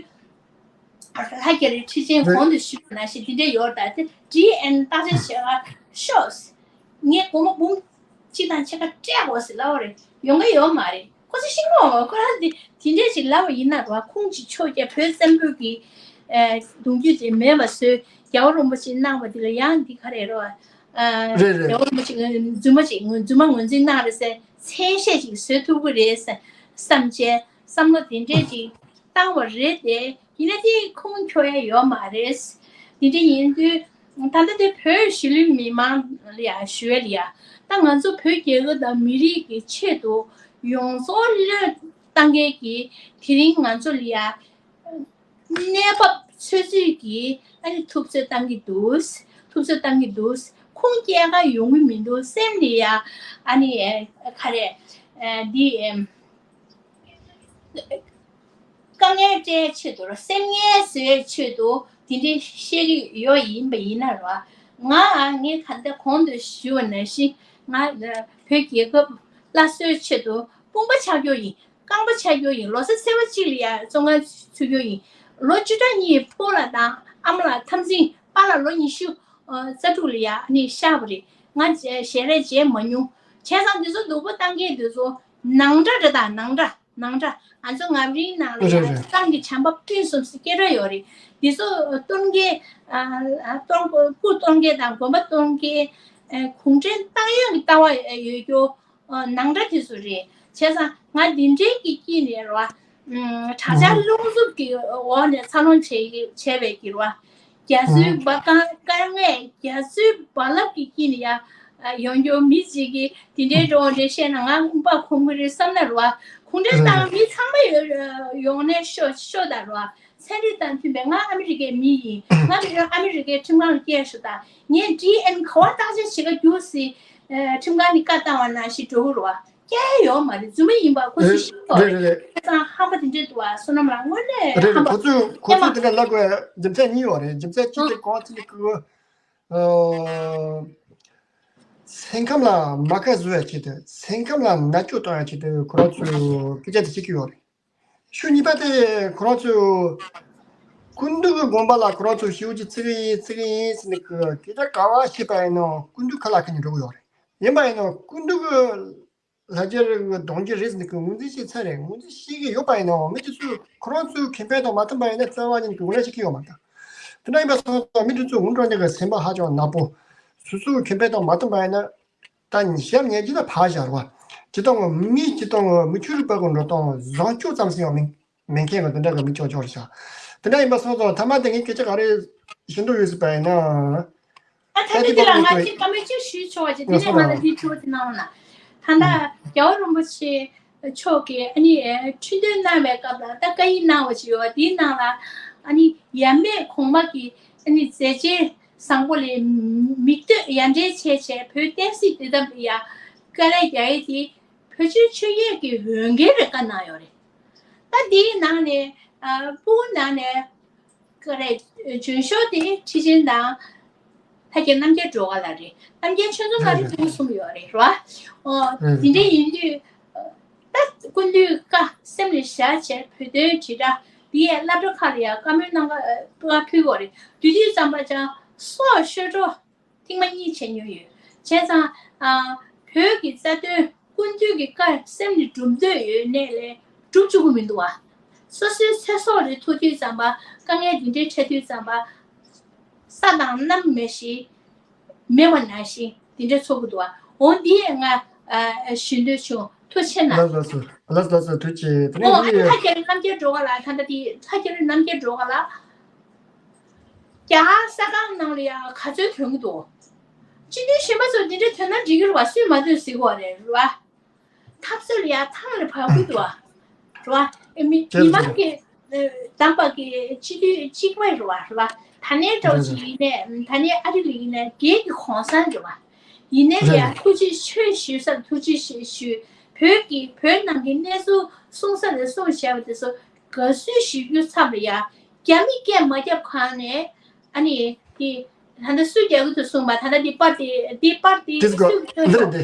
ལྷ་རྒྱ་རི་ཁྲི་ཆེན་གོང་དུ་ཞུས་པ་ནང་བཞིན་དེ་འདྲ་ཡོད་ད། དེ་བྲིས་ཨེན་བརྟག་དཔྱད་བྱེད་ག་ཤོག་ངས་སྒོར་མོ་འབུམ་གཅིག་དང་ཕྱེད་ཀ་སྤྲད་དགོས་ཟེར་ལབ་པ་རེད། ཡོང་གི་ཡོད་མ་རེད། ཁོ་ཚོ་ཤེས་ཀྱི་ཡོད་མ་རེད། ཁོ་རང་དེ་དེ་འདྲས་ཅིག་ལབ་པ་ཡིན་ན་རོ། ཁུངས་ཅིག་ཆོད་རྒྱ་བོད་བཙན་པོ་གི་གདུང་རྒྱུད་དེ་མེད་པ་བཟོས། རྒྱལ་བ་རིན་པོ་ཆེ་གནང་བ་དེ་ལ་ཡང་འདི་ག་རེ་རོ། རེད་རེད། རྒྱལ་བ་རིན་པོ་ཆེ་རྫུན་མ་ཅིག་རྫུན་མ་ངོས་འཛིན་གནང་རེད་ཟེར་མཚན་ཤས་ཅིག་བཟོ་ཐུབ་ཀྱི་རེད་བསམ་བྱས་བསམ་བློ་དེ་འདྲས་ཅིག་བཏང་བ་རེད་དེ། ཡིན་ན་དེ་ཁུངས་འཁྱོལ་ཡ་ཡོད་མ་རེད། དེ་འདྲ་ཡིན་དུས་ད་ལྟ་དེ་བོད་གཞིས་ལུས་མི་མང་ལ་ཡ་ཞུ་ཡ་ལ་ཡ། ད་ང་ཚོ་བོད་རྒྱལ་ཁབ་དང་མི་རིགས་ཀྱི་ཆེད་དུ་ཡོངས་རྫོགས་བློས་བཏང་མཁན་གྱི་དེ་རིང་ང་ཚོ་ལ་ཡ་གནས་བབ་ཚོད་ཚོད་ཀྱིས་ཨ་ནི་ཐུབ་ཚོད་བཏང་གི་འདུག་ཐུབ་ཚོད་བཏང་གི་འདུག་ཁུངས་སྐྱེལ་ག་ཡོང་གི་མི་འདུག་སེམས་ལ་ཡ་ཨ་ནི་ག་རེ་འདི། དཀའ་ངལ་སྤྲད་ཆེད་དུ་ར། སེམས་ངལ་བཟོས་ཆེད་དུ་དེ་འདྲའི་བཤད་ཀྱི་ཡོད་ཡིན་པ་ཡིན་ན་ར། ང་ངས་ད་ལྟ་གོང་དུ་ཞུས་པ་ནང་བཞིན་ང་བོད་རྒྱལ་ཁབ་སླར་གསོའི་ཆེད་དུ་དཔུང་པ་ཆག་རྒྱུ་ཡིན། རྐང་པ་ཆག་རྒྱུ་ཡིན། ལོ་གསར་ཚེས་པ་གཅིག་ལ་ཡ་བཙོན་ཁང་ཚུད་རྒྱུ་ཡིན། ལོ་བཅུ་ཕྲག་གཉིས་ཕུ་ལ་དང་ཨ་མ་ལ་འཐབ་འཛིང་། པཱ་ལགས་ལོ་ཉི་ཤུ་རྩ་དྲུག་ལ་ཡ་ནི་གཤགས་པ་རེད། ང་ཞལ་རས་མཇལ་མ་མྱོང་། བྱས་ཙང་འདི་ཚོ་སྡུག་པོ་བཏང་མཁན་འདི་ཚོ་ནང་འདྲ་འདྲ་དང་ནང་འདྲ། ནང་འདྲ། ང་ཚོ་ངམ་རིང་ནང་ལ་རེད་ཡང་རེད། ཏང་གི་བྱམས་པ་སྤུན་གསུམ་ཟེར་སྐད་སྒྲ་ཡོད་རེད། འདི་ཚོ་གཏོར་མཁན། ཨ་ཨ་གཏོར་སྐུ་གཏོར་མཁན་དང་དགོན་པ་གཏོར་མཁན། ཨ་གུང་ཁྲན་ཏང་ཡོན་གྱི་ལྟ་བ་ཡོད་རྒྱུ་ཨ་ནང་འདྲ་དེ་ཚོ་རེད། བྱས་ཙང་ང་འདི་འདྲའི་གི་དཀྱིལ་ནས་རེད་བ། ཨ་དྲག་ཆར་ཨ་རླུང་འཚུབ་ཀྱི་འོག་ནས་འཚར་ལོངས་བྱས་བྱས་པའི་གི་རེད་བ། རྒྱ་མཚོའི་ཨ་འབའ་དཀའ་དཀའ་ངལ། རྒྱ་མཚོའི་རྦ་རླབས་ཀྱི་དཀྱིལ་ནས་ཡ་ཡོང་རྒྱུ་མི་གཅིག་གིས་དེ་འདྲའི་འགྲོ་འདྲ་བཤད་ན་ང་དཔའ་གོམས་ཀྱི་རེད་བསམ་ན་རེད་བ། གུང་ཁྲན་ཏང་མི་ཚང་མ་ཡོང་ནས་ཤོག་ཤོག་དང་རེད་བ། ཚན་རིག་དང་མཐུན་པའི་ང་ཨ་མི་རི་ཀའི་མི་ཡིན། ང་རེ་རེ་ཨ་མི་རི་ཀའི་ཁྲིམས་ཁང་ལ་སྐྱེལ་ཤོག་དང་། ངས་ཌི་ཨེན་ག་བ་བརྟག་དཔྱད་བྱེད་ག་རྒྱུགས་སྲིད། ཁྲིམས་ཁང་ནས་བཀའ་བཏང་བ་ནང་བཞིན་འགྲོ་གི་རེད་བ། སྐྱེལ་ཡོད་མ་རེད། རྫུན་མ་ཡིན་པ་ཁོ་ཚོས་ཤེས་དགོས་རེད། རེད་རེད་རེད། ཁ་སང་ཧམ་པ་དེ་འདྲས་འདུག་བ། བསོད་ནམས་ལགས་དངོས་གནས་རེད་རེད། ཧམ་པ། ཁོ་ཚོས་ཁོ་ཚོས་དེ་འདྲ་ལབ་དགོས་རྒྱུ་མཚན་གཉིས་ཡོད་རེད། རྒྱུ་མཚན་གཅིག་དེ་གང་ཅི་ལ་ཀུ། ཨ། སེམས་ཁམས་ལ་མ་དགའ་བཟོ་ཡ་ཆེད་དུ། སེམས་ཁམས་ལ་མནར་གཅོད་གཏོང་ཡ་ཆེད་དུ་ཁོ་རང་ཚོས་སྐད་ཆ་དེ་བཤད་ཀྱི་ཡོད་རེད། ཤུགས་གཉིས་པ་དེ་ཁོ་རང་ཚོས་སྐུ་མདུན་གྱི་དགོངས་པ་ལ་ཁོ་རང་ཚོས་ཞེ་པོ་ཅིག་བརྩི་གི་ཡིན་བརྩི་གི་ཡིན་ཟེར་ནས་ཀྱི་སྐད་ཆ་ག་བ་བཤད་པ་ཡིན་ནའང་སྐུ་མདུན་ཁ་ལག་ཁ་ནས་འགྲོ་གི་ཡོད་རེད། ཡིན་པ་ཡིན་ནའང་སྐུ་མདུན་གྱི་ལྷ་རྒྱལ་རི་གི་གདུང་རྒྱུད་རེད་ཟེར་ནས་ཀྱི་ངོས་འཛིན་བྱས་ཚར་རེད། ངོས་འཛིན་བྱེད་ཀྱི་ཡོད་པ་ཡིན་ནའང་མི་དེ་ཚོས་ཁོ་རང་ཚོའི་ཁེ་ཕན་དང་མ་མཐུན་པ་ཡིན་ན་རྩ་བ་ཉིད་ཀྱི་ངོས་ལེན་བྱེད་ཀྱི་ཡོད་མ་རེད། དེ་འདྲ་ཡིན་པ་སོང་ཙང་མི་དེ་ཚོས་འུར་འགྲོ་མཁན་གྱི་སེམས་པ་ཧ་ཅང་ནག་པོ། སོ་སོའི་ཁེ་ཕན་དང་མ་མཐུན་པ་ཡིན་ན། ད་ཞབས་ཉལ་གྱི་ད་ཕར་བཞག་རོགས། སྤྱིར་བཏང་མི་སྤྱིར་བཏང་མི་ཆོས་རིག་པ་གི་འགྲོ་སྟངས་བཟང་སྤྱོད་ཙམ་ཞིག་ཡང་མིན་མེད་མཁན་གྱི་དེ་འདྲ་གི་མི་ཅོག་ཅོག་རེད་ཤག་དེ་འདྲ་ཡིན་པ་སོང་ཙང་མཐའ་མ་དེ་ངས་སྐད་ཆ་ག་རེ་ཞུ་འདོད་ཡོད་ཟེར་བ་ཡིན་ན། ཨ་ད་ད་དེ་དེ་ལ་ང་ཅིག་བཀའ་མོལ་ཅིག་ཞུས་ཆོག་ཅིག་དེ་ནས་ང་ལ་འདི་ཐུགས་དེ་གནང་ན། ད་ལྟ་རྒྱལ་བ་རིན་པོ་ཆེ་མཆོག་གིས་ཨ་ནི་ཁྲི་འདོན་གནང་བའི་སྐབས་ལ་ད་བཀའ་ཡིག་གནང་བ་ཅིག་ཡོད། དེའི་ནང་ལ་ཨ་ནི་ཡབ་མེས་གོང་མ་གི་ཨ་ནི་མཛད་རྗེས་བཟང་པོ་ལས་མིག་ལྟོས་ཡར་འདྲེན་བྱས་བྱས་བོད་བསྟན་སྲིད་བདེ་ཐབས་ལ་ཡ་དཀའ་ལས་རྒྱག་ཡས་དེ་བོད་ཆོས་ཆོས་བརྒྱུད་ཀྱི་འོས་འགན་རེད་བཀའ་གནང་ཡོད་རེད། ད་དེའི་ནང་ནས་ཨ་སྤུ་གུ་ནང་ནས་ཀ་རེ་འཇོན་ཤོས་དེ་ཁྲི་ཆེན་དང་ ལྷ་རྒྱལ་རྣམ་རྒྱལ་སྒྲོལ་དཀར་ལགས་རེད། རྣམ་རྒྱལ་ཆོས་མཚོ་ལགས་རེད། ཕྲུ་གུ་གསུམ་ཡོད་རེད། རེད་བ། ཨོ། དེ་འདྲ་ཡིན་དུས། ད་སྐུ་མདུན་བཀའ་སེམས་ལ་བཞག་བྱས་བོད་དོན་དྲིལ་བསྒྲགས་འདི་ཡས་སློབ་གྲྭ་ཁག་ལ་ཡང་བཀའ་མོལ་གནང་ག་བཀའ་ཕུལ་དགོས་རེད། དེ་དུས་ཙམ་པ་ཅང་སྲོག་ཤོར་འགྲོ། ཐེངས་མ་གཉིས་བྱས་མྱོང་ཡོད། བྱས་ཙང་། ཨ། བོད་ཀྱི་རྩ་དོན་ཀུན་འདུས་ཀྱི་བཀའ་སེམས་ནས་སྒྲུབ་འདོད་ཡོད་གནས་ལས་སྒྲུབ་བཅུག་གི་མི་འདུག་བ། སོ་སོའི་ཚེ་སྲོག་རེ་ཐུག་དུས་ཙམ་པ། དཀའ་ངལ་འདི་འདྲའི་འཕྲད་དུས་ཙམ་པ། ས་དང་གནམ་མེད་བཞིན། མེད་པ་ནང་བཞིན་འདི་འདྲའི་ཚོར་གི་འདུག་བ། འོ་འདི་ཡས་ང་། ཨ། ཞུ་འདོད་བྱུང་། ཐུགས་རྗེ་ཆེ་གནང་། ལགས་སོ། ལགས་སོ། ལགས་སོ། ཐུགས་རྗེ་ཆེ། དེ་ནས་ཨོ། འདི་ལྷ་རྒྱལ་རྣམ་རྒྱལ་སྒྲོལ་དཀར་ལགས། ད་ལྟ་དེ་ལྷ་རྒྱལ་རྣམ་རྒྱལ་སྒྲོལ་དཀར་ལགས། རྒྱ་གར་གསར་ཁང་ནང་ལ་ཡང་ག་ཚོད་ཐོན་གྱི་འདུག་སྤྱི་འཐུས་གཞན་པ་ཚོ་འདི་འདྲ་ཐོན་ན་འགྲིག་གི་རེད་བ། སུས་མ་ཐོན་ཟེར་གྱི་ཡོད་རེད། རེད་བ། འཐབ་རྩོད་ལ་ཡང་ཐང་ལ་བབས་ཀྱི་འདུག་བ། རེད་བ། ཨེ། མི་མི་མང་གི་ཨེ། དམ་པ་གི་སྤྱི་འཐུས་གཅིག་པ་རེད་བ། རེད་བ། ད་ནས་འགྲོ་ཅིག་ཡིན་ནས། ད་ནས་ཨ་རི་ལ་ཡིན་ནས་སྒེར་གྱི་གོང་ས་རེད་བ། ཡིན་ནའི་ཡང་ཐུགས་རྗེ་ཆེ་ཞུ་ས་ཐུགས་རྗེ་ཆེ་ཞུ། བོད་ཀྱི་བོད་ནང་གི་གནས་ཚུལ་གསུང་ས་ལ་གསུང་བྱས་པ་དེ་ཚོ་དགའ་བསུ་ཞུ་རྒྱུ་ཚབ་ལ་ཡ། རྒྱ་མི་སྐད་མ་རྒྱབ་གོང་ནས། ཨ་ནི་དེ་ད་ལྟ་སུས་རྒྱག་གི་འདུག་གསུངས་པ། ད་ལྟ་འདི་པར་དེ་འདི་པར་དེ་དེ་སུས་འདི་རེད། འདི་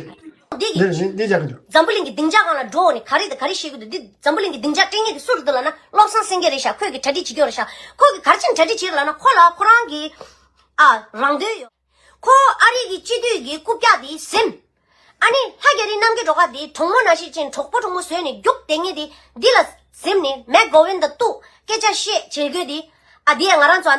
འདི་རེད། འདི་འདི་རྒྱག་གི་འདུག་འཛམ་བུ་གླིང་གི་སྡིངས་ཆ་སྒང་ལ་འགྲོ་ནས་ག་རེ་དང་ག་རེ་བཤད་གི་འདུག་འདི་འཛམ་བུ་གླིང་གི་སྡིངས་ཆ་སྤྲད་མཁན་དེ་སུ་རེད་འདུག་ལབ་ན། བློ་བཟང་སེང་གེ་རེད་ཤག་ཁོས་ཀྱི་ག་རེ་བྱས་ནས་གྲ་སྒྲིག་བྱེད་ཀྱི་ཡོད་རེད་ཤག་ཁོས་ཀྱི་ག་རེ་བྱས་ནས་གྲ་སྒྲིག་བྱེད་ལབ་ན། ཁོ་ལ་ཁོ་རང་འདོད་ཡོད། ཁོ་ཨ་རི་གི་སྤྱི་འཐུས་ཀྱི་རྐུབ་བཀྱག་དེ་ཟིན། ཨ་ནི་ལྷ་རྒྱ་རི་རྣམ་རྒྱལ་སྒྲོལ་དཀར་དེ་གྲོགས་མོ་ནང་བཞིན་ཅན་གྲོགས་པོ་གྲོགས་མོ་བཟོས་ནས་རྒྱུགས་བསྡད་མཁན་དེ་འདི་ལ་ཟིན་ནས་མེག་གོ་ཝིན་དང་གཏུག་སྐད་ཆ་བཤད་བྱེད་དགོས་དེ། ཨ། དེ་ཡང་ང་རང་ཚོ་ཨ་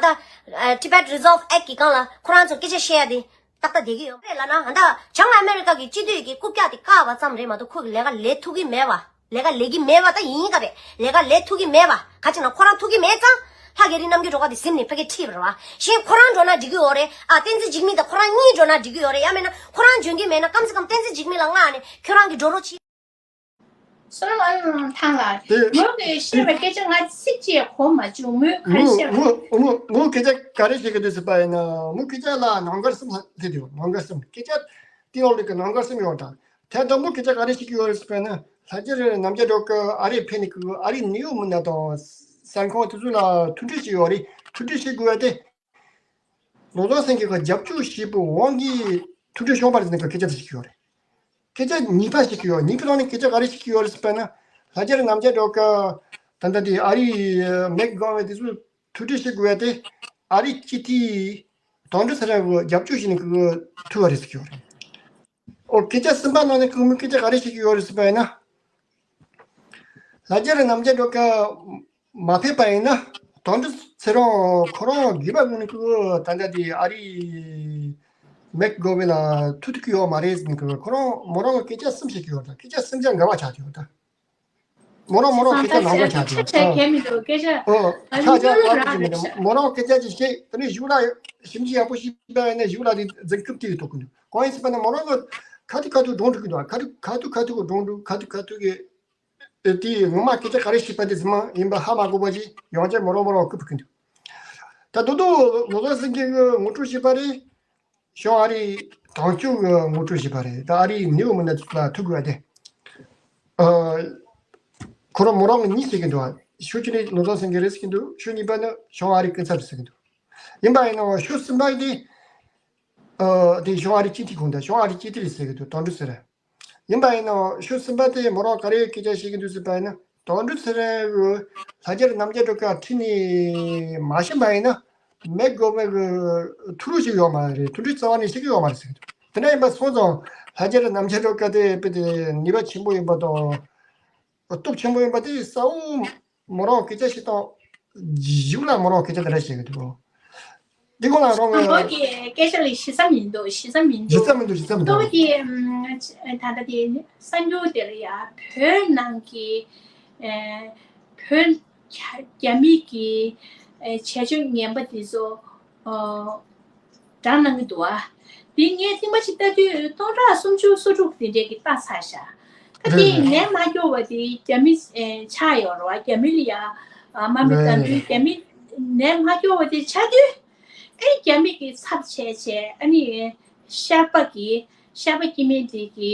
ད་Tibet Resolve Act གི་སྒང་ལ་ཁོ་རང་ཚོ་སྐད་ཆ་བཤད་ཡ་དེ་ཏག་ཏག་བསྡད་ཀྱི་ཡོད་རེད་ལབ་ན། ཨ་ད་བྱང་ཨ་མེ་རི་ཀ་གི་སྤྱི་འཐུས་ཀྱི་རྐུབ་བཀྱག་དེ་བཀག་པ་ཙམ་རེད་མ་གཏོགས་ཁོས་ལས་ཀ་ལས་ཐུབ་ཀྱི་མེད་པ། ལས་ཀ་ལས་ཀྱི་མེད་པ་ད་ཡིན་ག་རེད། ལས་ཀ་ལས་ཐུབ་ཀྱི་མེད་པ། ག་ཅི་ན་ཁོ་རང་ཐུབ་ཀྱི་མེད་ཙང་། ལྷ་རྒྱ་རི་རྣམ་རྒྱལ་སྒྲོལ་དཀར་དེ་ཟིན་ནས་ཕ་གིར་ཁྲིད་པ་རེད་བ། གཞན་ཁོ་རང་འགྲོ་ན་འགྲིག་གི་ཡོད་རེད། ཨ། བསྟན་འཛིན་འཇིགས་མེད་དང་ཁོ་རང་གཉིས་འགྲོ་ན་འགྲིག་གི་ཡོད་རེད། ཡང་མིན་ན་ཁོ་རང་འཇོན་གྱི་མེད་ན་ཀམ་སེ་ཀམ་བསྟན་འཛིན་འཇིགས་མེད་ལ་མངགས་ནས་ཁྱོད་རང་གིས་འགྲོ་རོགས་གྱིས། སོ་ལོ་ཨ་ཐང་ལ་དེ་ངོ་གི་བཤད་པའི་སྐད་ཆ་ང་ཚིག་གཅིག་གོ་མ་བྱུང་། མོས་ག་རེ་ངོ་བཤད་པ། ངོ་ངོ་ངོ་སྐད་ཆ་ག་རེ་བཤད་ཀྱི་འདུག་ཟེར་བ་ཡིན་ན། ངོ་སྐད་ཆ་ལ་ནང་འགལ་གསུམ་ལ་དེ་དེ་ནང་འགལ་གསུམ། སྐད་ཆ་ཏི་ཨོ་ལི་ཀི་ནང་འགལ་གསུམ་ཡོད་ད། ཐད་དང་པོ་སྐད་ཆ་ག་རེ་བཤད་ཀྱི་ཡོད་རེད་ཟེར་བ་ཡིན་ན། ལྷ་རྒྱལ་རི་རྣམ་རྒྱལ་སྒྲོལ་དཀར་ཨ་རིར་ཕེབས་ནས་ཁོས་ཨ་རིའི་ནིའུ་ཡོག་མི་སྣ་དང་གསར་ཁང་དེ་ཚོ་ལ་ཐུག་འཕྲད་བྱས་ཡོད་རེད། ཐུག་འཕྲད་བྱེད་དགོས་པ་དེ། བློ་བཟང་སེང་གེ་གིས་རྒྱབ་སྐྱོར་བྱས་པའི་དབང་གིས་ཐུག་འཕྲད་བྱུང་བ་རེད་ཟེར་ནས་སྐད་ཆ་དེ་བཤད་ཀྱི་ཡོད་རེད། སྐད་ཆ་གཉིས་པ་བཤད་ཀྱི་ཡོད། གཉིས་པའི་ནང་ནས་སྐད་ཆ་ག་རེ་བཤད་ཀྱི་ཡོད་རེད་ཟེར་བ་ན། ལྷ་རྒྱལ་རི་རྣམ་རྒྱལ་སྒྲོལ་དཀར་ད་ལྟ་དེ་ཨ་རིའི་མེག་གོ་ཝིན་དེ་ཚོ་ཐུག་འཕྲད་བྱེད་དགོས་པ་དེ། ཨ་རིའི་སྤྱི་འཐུས་དོན་གྲུབ་ཚེ་རིང་གིས་རྒྱབ་སྐྱོར་བྱས་ནས་ཁོས་ཐུག་པ་རེད་ཟེར་གྱི་ཡོད་རེད། ཨོ། སྐད་ཆ་གསུམ་པ་ནང་ནས་ཁོས་མོས་སྐད་ཆ་ག་རེ་བཤད་ཀྱི་ཡོད་རེད་ཟེར་བ་ཡིན་ན། ལྷ་རྒྱལ་རི་རྣམ་རྒྱལ་སྒྲོལ་དཀར་མ་ཕེབས་པ་ཡིན་ན། དོན་གྲུབ་ཚེ་རིང་ཁོ་རང་རྒྱུད་པ་ངོས་ནས་ཁོས་ད་ལྟ་དེ་ཨ་རིའི་མེག་གོ་ཝིན་ལ་ཐུག་ཐུབ་ཀྱི་ཡོད་མ་རེད་ཟེར་ནས་ཁོ་རང་མོ་རང་གིས་སྐད་ཆ་གསུམ་བཤད་ཀྱི་ཡོད་ད། སྐད་ཆ་གསུམ་ཆ་འགལ་བ་ཆགས་ཀྱི་ཡོད་ད། མོ་རང་མོ་རང་སྐད་ཆ་ནང་འགལ་ཆགས་ཀྱི་ཡོད་ད། ཁྱད་མི་འདུག་སྐད་ཆ། ཨོ། ཨ་ཆ་ནི་ཆ་གླུ་ལ་རག་ལབ་ཀྱི་མི་འདུག་རེད་ཤག་མོ་རང་སྐད་ཆ་ཅིག་བཤད། དེ་ནས་གཞུག་ལ་ཞིབ་འཇུག་ཡག་པོ་ཞིག་བྱས་ནས་གཞུག་ལ་དེ་འཛིན་སྐྱོང་དེ་ཡིས་ཐུག་གི་འདུག་གང་ཡིན་ཟེར་བ་ན་མོ་རང་གིས་ཁ་ཐུག་ཁ་ཐུག་སྒྲུང་འབྲི་གི་འདུག་ཁ་ཐུག་ཁ་ཐུག་ཁ་ཐུག་གི་སྒྲུང་འབྲི། ཁ་ཐུག་ཁ་ཐུག་གི། དེ་ངོ་མ་སྐད་ཆ་ག་རེ་བཤད་པ་དེ་ཚང་མ་ཡིན་པ་ཧ་མ་གོ་བ་ཅིག་ཡང་བསྐྱར་མོ་རང་མོ་རང་སྐུར་བུ་གི་འདུག་ད་དུང་དུང་བློ་བཟང་སེང་གེ་གིས་ངོ་སྤྲོད་བྱས་པ་རེད། བྱང་ཨ་རིའི་དོན་གཅོད་ཀྱི་ངོ་སྤྲོད་བྱས་པ་རེད། ད་ཨ་རིའི་ནིའུ་ཡོག་མི་སྣ་ཚོ་ལ་ཐུག་དགོས་པ་དེ། ཨ། ཁོ་རང་མོ་རང་གིས་གཉིས་བཤད་ཀྱི་འདུག་ཕྱོགས་གཅིག་ནས་བློ་བཟང་སེང་གེ་རེད་ཟེར་གྱི་འདུག་ཕྱོགས་གཉིས་པ་ནི་བྱང་ཨ་རིའི་སྐུ་ཚབ་རེད་ཟེར་གྱི་འདུག་ཡིན་པ་ཡིན་ནའང་ཕྱོགས་གསུམ་པ་དེ། ཨ། དེ་བྱང་ཨ་རིའི་སྤྱི་འཐུས་ཁོང་དང་། བྱང་ཨ་རིའི་སྤྱི་འཐུས་རེད་ཟེར་གྱི་འདུག་དོན་གྲུབ་ཚེ་རིང་། ཡིན་པ་ཡིན་ནའང་ཕྱོགས་གསུམ་པ་དེ་མོ་རང་ག་རེ་སྐད་ཆ་བཤད་ཀྱི་འདུག་ཟེར་བ་ཡིན་ན། དོན་གྲུབ་ཚེ་རིང་གིས་ལྷ་རྒྱལ་རྣམ་རྒྱལ་སྒྲོལ་དཀར་ཁྲིད་ནས་མ་ཕྱིན་པ་ཡིན་ན། མེག་གོ་ཝིན་གྱི་ཐུགས་ལུགས་ཤིག་ཡོད་མ་རེད། མཐུན་སྒྲིལ་རྩ་བ་ནས་བྱེད་ཀྱི་ཡོད་མ་རེད་ཟེར་གྱི་འདུག་དེ་འདྲ་ཡིན་པ་སོང་ཙང་ལྷ་རྒྱལ་རྣམ་རྒྱལ་སྒྲོལ་དཀར་དེ་དཔེ་དེ་ནུས་པ་ཆེན་པོ་ཡིན་པ་དང་། སྟོབས་ཆེན་པོ་ཡིན་པ་དེ་གསལ་བོ་མོ་རང་སྐད་ཆ་བཤད་སྟངས། གཞུག་ལ་མོ་རང་སྐད་ཆ་དེ་འདྲ་བཤད་ཀྱི་འདུག་འདི་གོང་ལ་རང་གི་ངོ་གི་སྐད་ཆ་ལ་ཞིབ་ས་མི་འདུག་ཞིབ་ས་མི་འདུག་ཞིབ་ས་མི་འདུག་ཞིབ་ས་མི་འདུག་ཏོག་ཙམ་ད་ལྟ་དེ་གསར་འགྱུར་དེ་ལ་ཡ་བོད་ནང་གི་ཨེ། བོད་རྒྱ་མི་གི་ཨེ། བྱེད་སྤྱོད་ངན་པ་དེ་ཚོ་ཨོ། བགྲང་གནང་གི་འདུག་ཨ། དེ་ངས་ཐེངས་མ་གཅིག་ལྟ་དུས་སྟོང་ཕྲག་སུམ་ཅུ་སོ་དྲུག་དེ་འདྲས་ཀྱི་ལྟ་ཚར་ཤག་ད་དེ་ནས་མ་སྐྱོར་བ་དེ་རྒྱ་མི་ཨེ། ཆགས་ཡོད་རེད་བ། རྒྱ་མི་ལ་ཡ་ཨ། དམའ་འབེབས་བཏང་དུས་རྒྱ་མི་ནས་མ་སྐྱོར་བ་དེ་ཆགས་དུས། ཨེ། རྒྱ་མི་གི་ཚབ་བྱས་བྱས་ཨ་ནི་ཤར་པ་གི་ཤར་པ་སྐྱེ་དམན་དེ་གི་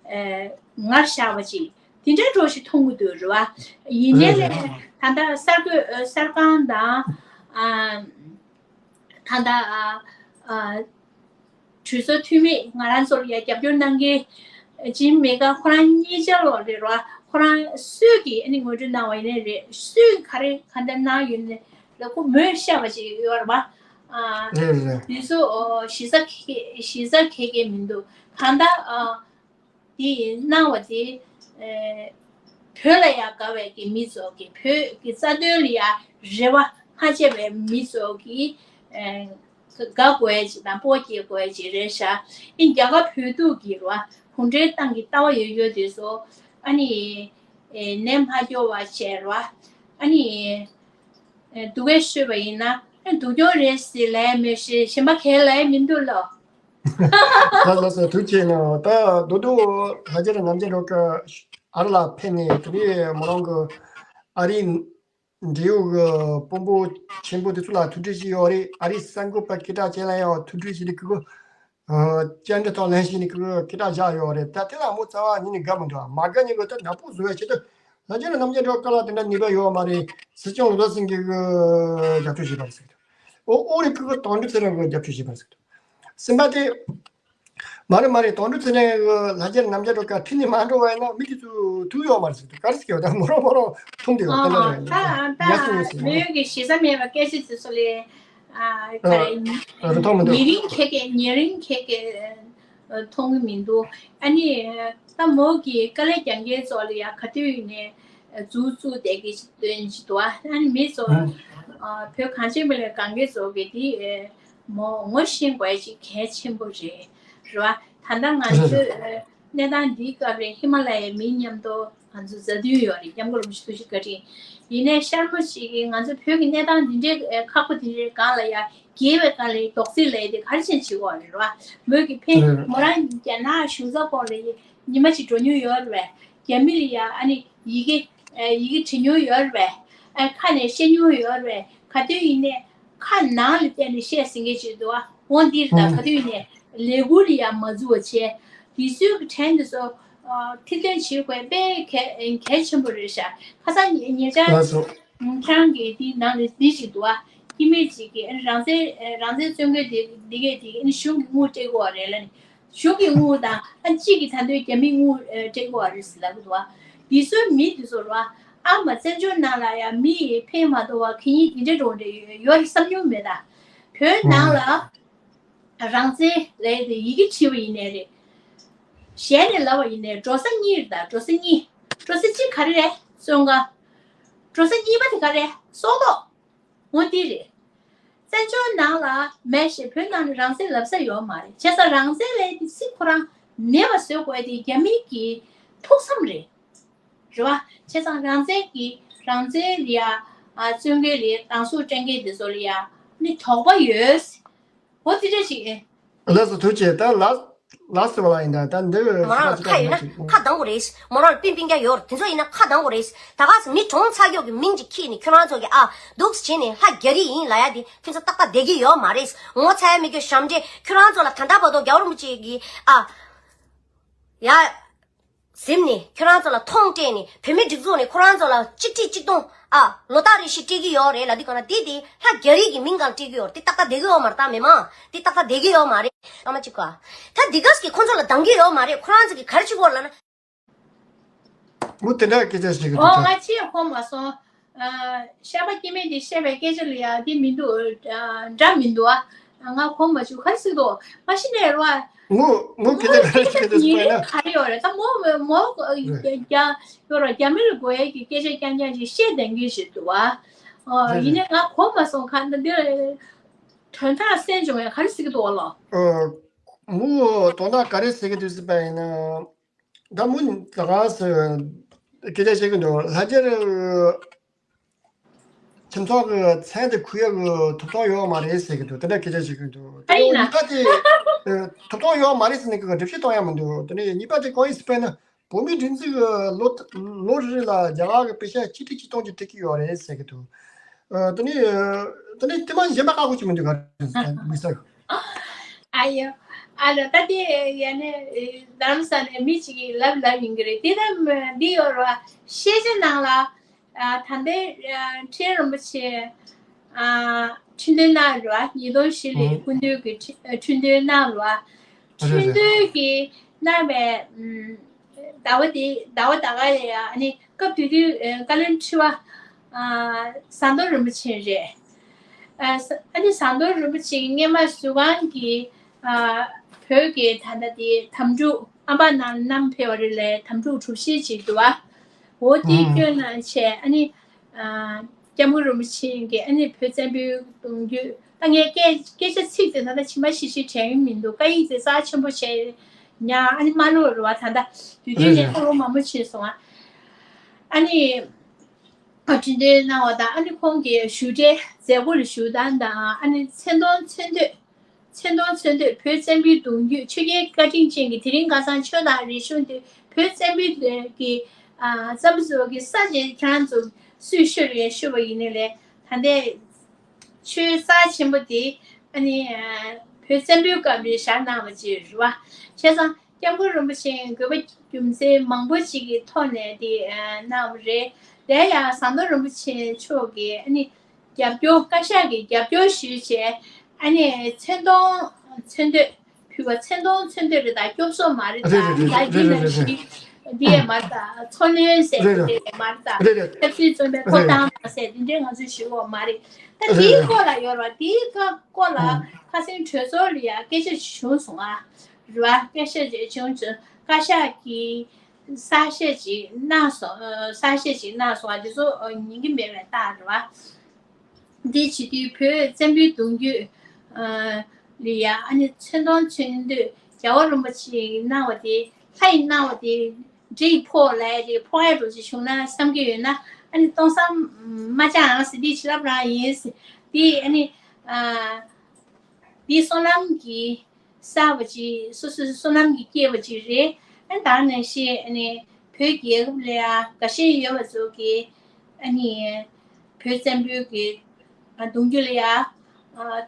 ཨེ། ངར་ཤར་བ་ཅིག་དེ་འདྲའི་འགྲོ་ཞིག་མཐོང་གི་འདུག་རེད་བ། ཡིན་ནའི་ལས་ད་ལྟ་གསར་འགོད་གསར་ཁང་དང་ཨ། ད་ལྟ་ཨ། ཨ། གྲོས་ཚོགས་འཐུས་མི་ང་རང་ཚོར་ཡ་རྒྱབ་སྐྱོར་གནང་མཁན་ཇིམ་མེ་ག་ཁོ་རང་གཉིས་ཆ་ལོ་རེད་ར། ཁོ་རང་སུས་ཀྱིས་ཨ་ནི་ངོ་སྤྲོད་གནང་བ་ཡིན་ནའི་རེད། སུས་ག་རེ་ག་འདྲ་གནང་ཡོད་ནའི་ལ་ཁོ་མོས་བཤད་པ་ཅིག་ཡོད་རེད་བ། ཨ། རེད་རེད། དུས་ཚོད་ཨོ་གཞི་རྩ་ག་གེ་གཞི་རྩ་ག་གེ་མི་འདུག་གང་ལྟར་ཨ། དེ་ཡིན་གནང་བ་དེ། ཨེ། བོད་ལ་ཡང་དགའ་བའི་གི་མི་ཚོ་གི་བོད་ཀྱི་རྩ་དོན་ལ་ཡང་རེ་བ་མ་བྱས་པའི་མི་ཚོ་གི་ཨེ། དགའ་དགོས་ཡ་ཅིག་དང་སྤོབས་སྐྱེ་དགོས་ཡ་ཅིག་རེད་ཤག་ཨེ་རྒྱ་གར་བོད་ཐུག་གི་རེད་བ། གུང་ཁྲན་ཏང་གི་ལྟ་བ་ཡོད་ཡོད་དེ་ཚོ་ཨ་ནི་ཨེ་ནད་མ་སྐྱོ་བ་བྱས་རེད་བ། ཨ་ནི་ཨེ་སྡུག་སྐད་ཤོད་པ་ཡིན་ན་ཨེ་སྡུག་གྱོང་རེད་ཟེར་ལབ་མི་ཤེས། གཞན་པ་གས་ལབ་མི་འདུག་ལོ། ལགས་སོ་ཐུགས་རྗེ་གནང་། ད་རྡོ་རྡོ་ལྷ་རྒྱལ་རྣམ་རྒྱལ་རོགས་ཀྱི་ཨ་རི་ལ་ཕེབས་ནས་དེ་ནས་མོ་རང་གི་ཨ་རིའི་འབྲེལ་ཡོད་ཀྱི་དཔོན་པོ་ཆེན་པོ་དེ་ཚོ་ལ་ཐུག་འཕྲད་ཞིག་ཡོད་རེད། ཨ་རིའི་གསར་འགོད་པ་སྐད་གྲགས་ཅན་ལ་ཡང་ཐུག་འཕྲད་ཞིག་ནས་ཁོ་བཅར་འདྲི་དང་ལེན་ཞིག་ནས་ཁོ་སྐད་གྲགས་བཞག་ཡོད་རེད། ད་དེ་ལ་མོ་རྩ་བ་ཉིད་ནས་དགའ་མི་འདུག་མ་དགའ་ཉིན་གི་ད་ནག་པོ་བཟོ་བའི་ཆེད་དུ་ལྷ་རྒྱལ་རྣམ་རྒྱལ་རོགས་ཀྱི་ལ་དེ་འདྲ་ནུས་པ་ཡོད་མ་རེད། སྲིད་སྐྱོང་ལོ་ཏོག་སེང་གེ་གི་རྒྱབ་སྐྱོར་བྱས་པ་རེད་ཟེར་གི་འདུག་ཨོ་ཨོ་རི་ཁུ་གི་དོན་འགྲུབ་ཚེ་རིང་གི་རྒྱབ་སྐྱོར་བྱས་པ་ཟེར་གི་འདུག་སེམས་པ་དེ། མ་རེད་མ་རེད། དོན་འགྲུབ་ཚེ་རིང་གི་ལྷ་རྒྱལ་རྣམ་རྒྱལ་རོགས་ཀྱི་ཁྲིད་ནས་མ་འགྲོ་བ་ཡིན་ན་མི་དེ་ཚོ་ཐུག་ཡོད་མ་རེད་ཟེར་གི་འདུག་ག་རེ་ཟེར་གི་ཡོད་ད་མོ་རང་མོ་རང་མཐོང་དེ་ཡོད་ད་ལ་ཨ་རེད་ད་ཡ་སུ་ཡོད་ད་ཟེར་མོ་མོས་ཀྱི་ཞེ་ས་མེད་པ་སྐད་ཆ་དེ་ཚོ་ལས་ཨ་ག་རེ་རེ་མཐོང་མི་འདུག་ཉེ་རིང་ཁེ་ཁེ་ཉེ་རིང་ཁེ་ཁེ་མཐོང་གི་མི་འདུག་ཨ་ནི་ད་མོ་གི་དཀའ་ལས་རྒྱག་མཁན་ཚོ་ལ་ཡ་ག་དུས་ཡིན་ནས་འཛུགས་བཙུགས་བསྡད་ཀྱི་དོན་ཅིག་འདུག་ཨ་ནི་མི་ཚོ་བོད་གངས་ཅན་པ་ལས་གང་གི་ཚོ་གི་དེ་མོ་ངོ་ཤེས་དགོས་ཅིག་གལ་ཆེན་པོ་རེད། རེད་བ། ད་ལྟ་ང་ཚོས་གནས་སྟངས་འདིའི་སྐབས་རེད། ཧི་མ་ལ་ཡའི་མི་མཉམ་དུ་ང་ཚོ་མཛའ་མཐུན་ཡོད་རེད། སྐྱབས་མགོན་རིན་པོ་ཆེ་ཐུགས་རྗེ་བཀའ་དྲིན་ཡིན་ནའི་ཤར་མོ་ཞིག་གིས་ང་ཚོ་བོད་ཀྱི་གནས་སྟངས་འདི་འདྲའི་ཁག་པོ་འདི་འདྲའི་སྒང་ལ་ཡ་རྒྱལ་བའི་སྒང་ལ་རྡོག་རྫིས་ལས་དེ་ག་རེ་བྱས་བྱེད་དགོས་རེད་བ། མོས་ཀྱི་ཕན་མོ་རང་རྒྱ་ནག་གཞུང་ཚབ་སྐོར་ལ་ཉི་མ་གཅིག་འགྲོ་མྱོང་ཡོད་རེད་བས། རྒྱ་མི་ལ་ཡ་ཨ་ནི་ཡི་གེ་ཡི་གེ་བྲིས་མྱོང་ཡོད་རེད་བས། ཁ་ནས་བཤད་མྱོང་ཡོད་རེད་བས། ག་དུས་ཡིན་ནའི་ཁ་ནང་ལ་བལྟས་ནས་བཤད་ཟིན་མཁན་ཅིག་འདུག་ཨ། འོ་འདི་རེད་ད། ག་དུས་ཡིན་ནའི་ལས་འགུལ་ལ་ཡ་མ་འཛུལ་བ་བྱས། དུས་ཚོད་ཀྱི་ཕྲན་དེ་ཚོ་ཐེར་འདོན་བྱེད་དགོས་དཔེ་གལ་གལ་ཆེན་པོ་རེད་ཤག་ཁ་སང་ཉེ་ཉེ་ཆར་ལགས་སོ། ཁྱེད་རང་གི་དེའི་ནང་ལ་འདི་ཞིག་འདུག་ཨ། སྐྱེ་དམན་ཅིག་གིས་ཨ་ནི་རང་བཙན་རང་བཙན་རྩོད་མཁན་དེ་འདི་གས་དེ་ཨ་ནི་གཞུང་གི་དངུལ་སྤྲད་དགོས་པ་རེད་ལབ་ནས། གཞུང་གི་དངུལ་དང་ཨ་གཅིག་གིས་ད་དུང་རྒྱ་མིའི་དངུལ་ཨ་སྤྲད་དགོས་པ་རེད་ཟེར་ལབ་གི་འདུག་ཨ། འདི་ཚོའི་མི་འདི་ཚོ་ར་ཨ་མ་བཙན་བྱོལ་ནང་ལ་ཡང་མི་ཡིས་ཕན་མ་ཐོགས་པ་གད་སྙིགས་འདི་འདྲ་འགྲོ་འདྲ་ཡོད་ཡོད་རེད་བསམ་མྱོང་མེད་ད། བོད་ནང་ལ་རང་བཙན་ལབ་དེ་ཡི་གེ་བྲིས་པ་ཡིན་ནའི་རེད། གཞས་ནས་ལབ་པ་ཡིན་ནའི་འགྲོ་ས་གཉིས་རེད་ད། འགྲོ་ས་གཉིས། འགྲོ་ས་གཅིག་ག་རེ་རེད། བཙོན་ཁང་། འགྲོ་ས་གཉིས་པ་དེ་ག་རེ། སྲོག་ཐོག་འོ་འདི་རེད། བཙན་བྱོལ་ནང་ལ་མེད་ཞེས་བོད་ནང་ལ་རང་བཙན་ལབ་ས་ཡོད་མ་རེད། བྱས་ཙང་རང་བཙན་ལབ་དེ་ཚིག་ཁོ་རང་མེད་པ་བཟོ་དགོས་དེ་རྒྱ་མི་གི་ཐུགས་བསམ་རེད། རེད་བ། བྱས་ཙང་རང་བཙན་གྱི་རང་བཙན་ལ་ཡ་ཨ་བཙོན་ཁང་ལ་སྡང་ཟུག་སྤྲད་མཁན་དེ་ཚོ་ལ་ཡ་ནི་དོགས་པ་ཡོད། འོ་དེ་འདྲ་ཞིག་ཨེ། ལགས་སོ་ཐུགས་རྗེ་ཆེ། ད་ལ་ལ་སི་ཝ་ལ་ཡིན་ད་ད་འདི་མོ་རང་ལ་ཁ་ཡོད་ན་ཁ་གདངས་དགོས་རེད། མོ་རང་ལ་སྤུན་སྤུན་ཀྱག་ཡོད་རེད། དེ་ཚོ་ཡིན་ན་ཁ་གདངས་དགོས་རེད། ད་ག་སེ་མི་གྲོངས་ཚར་ཀྱོག་གི་མིང་ཅིག་ཁྱེར་ནས་ཁྱོད་རང་ཚོ་གི་ཨ་འདུག་སེ་བྱས་ནས་ལྷ་རྒྱ་རིགས་ཡིན་ལབ་ཡ་དེ་ཁྱོད་ཚོ་ཏག་ཏག་བསྡད་ཀྱི་ཡོད་མ་རེད། ངོ་ཚ་ཡ་མེད་ཀྱོག་ཞབས་འདྲེན་ཁྱོད་རང་ཚོ་ལ་ད་ལྟ་བར་དུ་རྒྱལ་བ་རིན་པོ་ཆེ་གི་ཨ་ཡ། གཟིམ་ནས་ཁྱོད་རང་ཚོ་ལ་མཐོང་སྤྲད་ནས་བོད་མི་སྒྲིག་འཛུགས་ནས་ཁོ་རང་ཚོ་ལ་གཅིག་ཁྲི་གཅིག་སྟོང་ཨ་ལོ་ལྟར་རེ་བཞིན་སྤྲད་ཀྱི་ཡོད་རེད་ལབ་དུས་གང་ན་དེ་དེ་ལྷ་རྒྱ་རིགས་ཀྱི་མིང་གང་སྤྲད་ཀྱི་ཡོད་རེད། དེ་ཏག་ཏག་བསྡད་ཀྱི་ཡོད་མ་རེད། ད་མེད་མ་དེ་ཏག་ཏག་བསྡད་ཀྱི་ཡོད་མ་རེད། ཨ་མ་གཅིག་ག་ད་འདི་ག་སེ་ཁོ་ཚོ་ལ་སྡང་གི་ཡོད་མ་རེད། ཁོ་རང་ཚོ་གི་ག་རེ་བྱེད་ཀྱི་ཡོད་ལབ་ན། མོ་དེ་འདྲ་སྐད་ཆ་བཤད་ཀྱི་འོ་འདུག་ད། ང་ཅི་ཡང་གོ་མ་སོང་། ཨ། ཤ་པ་སྐྱེ་དམན་དེ་བཤད་པའི་སྐད་ཆ་ལ་ཡ་དེ་མི་འདུག་ཨ། འདྲ་མི་འདུག་ཨ། ང་གོ་མ་བྱུང་ག་རེ་ཟེར་འདུག་མ་གཞི་ནས་རོ། མོ་མོ་སྐད་ཆ་ག་རེ་བཤད་འདུག་ཟེར་ན། ག་རེ་ཡོད་རེད་ད་མོ་མོ་རྒྱ་ཡོད་ར་རྒྱ་མི་ལ་དགོས་ཡས་ཀྱི་སྐད་ཆ་རྐྱང་རྐྱང་ཅིག་བཤད་བསྡད་མཁན་ཞིག་འདུག་ཨ། ཨོ་རེད་ཡིན་རེད། ནའི་ང་གོ་མ་སོང་ག་འདི་འདི་དོན་དག་གསན་བྱུང་ཡ་ག་རེ་ཟེར་གི་འདུག་ཨ་ལོ། ཨ། མོ་དོན་དག་ག་རེ་ཟེར་གི་འདུག་ཟེར་པ་ཡིན་ན། ད་མོ་ད་ག་སེ་སྐད་ཆ་བཤད་གི་འདུག་ལྷ་རྒྱལ་ཁྱིམ་ཚང་གི་མཚན་དེ་ཁུར་ཡག་གི་ཐོབ་ཐང་ཡོད་མ་རེད་ཟེར་གི་འདུག་དེ་འདྲ་སྐད་ཆ་བཤད་གི་འདུག་དེ་ཡིན་ན་གཉིས་པ་དེ་ཐོབ་ཐང་ཡོད་མ་རེད་ཟེར་ནས་གི་སྒྲུབ་བྱེད་གཏོང་ཡག་མི་འདུག་དེ་ནས་གཉིས་པ་དེ་གང་ཡིན་ཟེར་པས་ན་བོད་མིའི་སྒྲིག་འཛུགས་ཀྱི་ལོ་ལོ་རེ་རེ་ལ་རྒྱ་གར་གྱི་པེ་ཤ་གཅིག་ཁྲི་གཅིག་སྟོང་ཅིག་སྤྲད་ཀྱི་ཡོད་རེད་ཟེར་གི་འདུག་དེ་ནས་དེ་ནས་དེ་མ་གཞན་པ་ཁག་པོ་ཅིག་མི་འདུག་ག་རེད་ཟེར་དམིགས་བསལ། ཨ་ཡོ། ཨ་ལ་ད་དེ་ཡ་ནི་རྡ་རམ་ས་ནས་མི་གཅིག་གིས་ལབ་ལབ་ཡིན་གི་རེད། དེ་ད་འདི་ཡོད་ར་ཤེས་བྱ་ནང་ལ་ད་ལྟའི་ཁྲི་རིན་པོ་ཆེ་ ཨ། ཁྲི་འདོན་གནང་རེད་བ། ཉིས་སྟོང་བཞི་ལོའི་སྐུ་མདུན་གྱི་ཁྲི་ཁྲི་འདོན་གནང་རེད་བ། ཁྲི་འདོན་གྱི་གནང་བའི་ཟླ་བ་དེ་ཟླ་བ་ད་ག་ལ་ཡ། ཨ་ནི་སྐབས་དེ་དུས་བཀའ་བློན་ཁྲི་པ་ཟམ་གདོང་རིན་པོ་ཆེ་རེད། ཨ་ནི་ཟམ་གདོང་རིན་པོ་ཆེ་སྔས་མ་ཟུར་ཁང་གི་བོད་ཀྱི་ད་ལྟ་དེ་དམ་ཕྲུག་ཨམ་པ་ནང་བསྣམས་ཕེབས་པ་རེད་ལས། དམ་ཕྲུག་གྲུ་བཞི་ཅིག་འདུག་བ། འོ་དེ་བསྐྱོན་གནང་བྱས། ཨ་ནི་སྐྱབས་མགོན་རིན་པོ་ཆེ་གིས་ཨ་ནི་བོད་བཙན་པོའི་གདུང་རྒྱུད། ད་ངས་སྐད་སྐད་ཆ་ཚིག་དེ་ད་ལྟ་ཇི་མ་ཞིག་ཞིག་དྲན་གྱི་མི་འདུག་སྐད་ཡིག་དེ་རྩ་ཆེན་པོ་བྱས་ཉག་ཨ་ནི་མ་ཀློག་རེད་བ། ད་ལྟ་དུས་རྒྱུན་ནས་ཀློག་མང་པོ་བྱས་སོང་ང་། ཨ་ནི་ཁྲི་འདོན་གནང་བ་དང་། ཨ་ནི་ཁོང་གི་བཞུགས་གྲལ་མཛད་སྒོ་ལ་ཞུགས་སྟངས་དང་། ཨ་ནི་མཚན་མཐོང་མཚན་བསྟོད། མཚན་མཐོང་མཚན་བསྟོད། བོད་བཙན་པོའི་གདུང་རྒྱུད་ཆོས་རྒྱལ་བཀའ་དྲིན་ཅན་གྱི། དེ་རིང་ཁ་སང་ཆོས་དང་རིག་གཞུང་དེ་བོད་བཙན་པོའི་གི་ཨ་བཙན་པོ་ཚོ་གི་ས་ཆ་ཁྱེད་རང་ཚོ་སུས་ཤོད་རེད་ཤོད་པ་ཡིན་ནའི་ལས། ད་ལྟའི་ཆོས་རྩ་ཆེན་པོ་དེ་ཨ་ནི་བོད་བཙན་པོའི་སྐབས་ལ་བཞག་གནང་བ་ཅིག་རེད་བ། བྱས་ཙང་སྐྱབས་མགོན་རིན་པོ་ཆེ་དགོས་པ་རྒྱུ་མཚན་མང་པོ་ཅིག་གི་ཐོག་ནས་དེ་གནང་བ་རེད། དེ་ཡང་ཟམ་གདོང་རིན་པོ་ཆེ་མཆོག་གིས་ཨ་ནི་རྒྱབ་སྐྱོར། བཀའ་ཤག་གིས་རྒྱབ་སྐྱོར་ཞུས་བྱས། ཨ་ནི་མཚན་མཐོང་མཚན་བསྟོད་ཕུལ་བ། མཚན་མཐོང་མཚན་བསྟོད་རེད་ད། སྐྱོབ་གསོ་མ་རེད་ད། རེད་རེད། ད་འདི་ནང་བཞིན་འདི་ཡས་མ་རེད་ད། འཚོ་སྣོན་ཟེར་དེ་འདྲ་ཡས་མ་རེད་ད། རེད་རེད། ཆབ་སྲིད་བཙོན་པའི་ཐོབ་ཐང་མ་ཟེར་དེ་འདྲའི་ང་ཚོས་ཞུ་བ་མ་རེད། ད་དེའི་སྐོར་ལ་ཡོད་རེད་བ། དེའི་སྐོར་ལ་ཁ་སང་གྲོས་ཚོགས་ལ་ཡ་སྐད་ཆ་བྱུང་སོང་ང་། རེད་བ། སྐད་ཆ་བྱུང་བྱུང་། བཀའ་ཤག་གིས་གསལ་བཤད་ཅིག་གནང་སོང་། གསལ་བཤད་ཅིག་གནང་སོང་ང་། དེ་ཚོ་ཉན་གྱི་མེད་པའི་རྟགས་རེད་བ། འདི་བྱེད་དུས་བོད་བཙན་པོའི་གདུང་རྒྱུད་ལ་ཡ་ཨ་ནི་མཚན་མཐོང་མཚན་བསྟོད་རྒྱལ་བ་རིན་པོ་ཆེས་གནང་བ་དེ། ལྷ་ཡིས་གནང་བ་དེ་འདྲེ་ཡིས་ཕོག་ལབ་ཡ་རེད། ཕོག་ཡ་འགྲོ་ཅིག་བྱུང་ན་བསམ་གྱི་ཡོད་ན། ཨ་ནི་སྟོང་བསམ་མ་བྱའང་ཟེར། འདི་བྱིན་རླབས་རང་ཡིན་ཟེར། འདི་ཨ་ནི་ཨ་འདི་བསོད་ནམས་ཀྱི་བསགས་པ་ཅིག་སོ་སོའི་བསོད་ནམས་ཀྱིས་སྐྱེས་པ་ཅིག་རེད། ཨ་ནི་ད་ནང་བཞིན་ཨ་ནི་བོད་རྒྱལ་ཁབ་ལ་ཡ་དགའ་ཞེན་ཡོད་པ་ཚོ་གིས་ཨ་ནི་བོད་བཙན་པོའི་གི་གདུང་རྒྱུད་ལ་ཡ་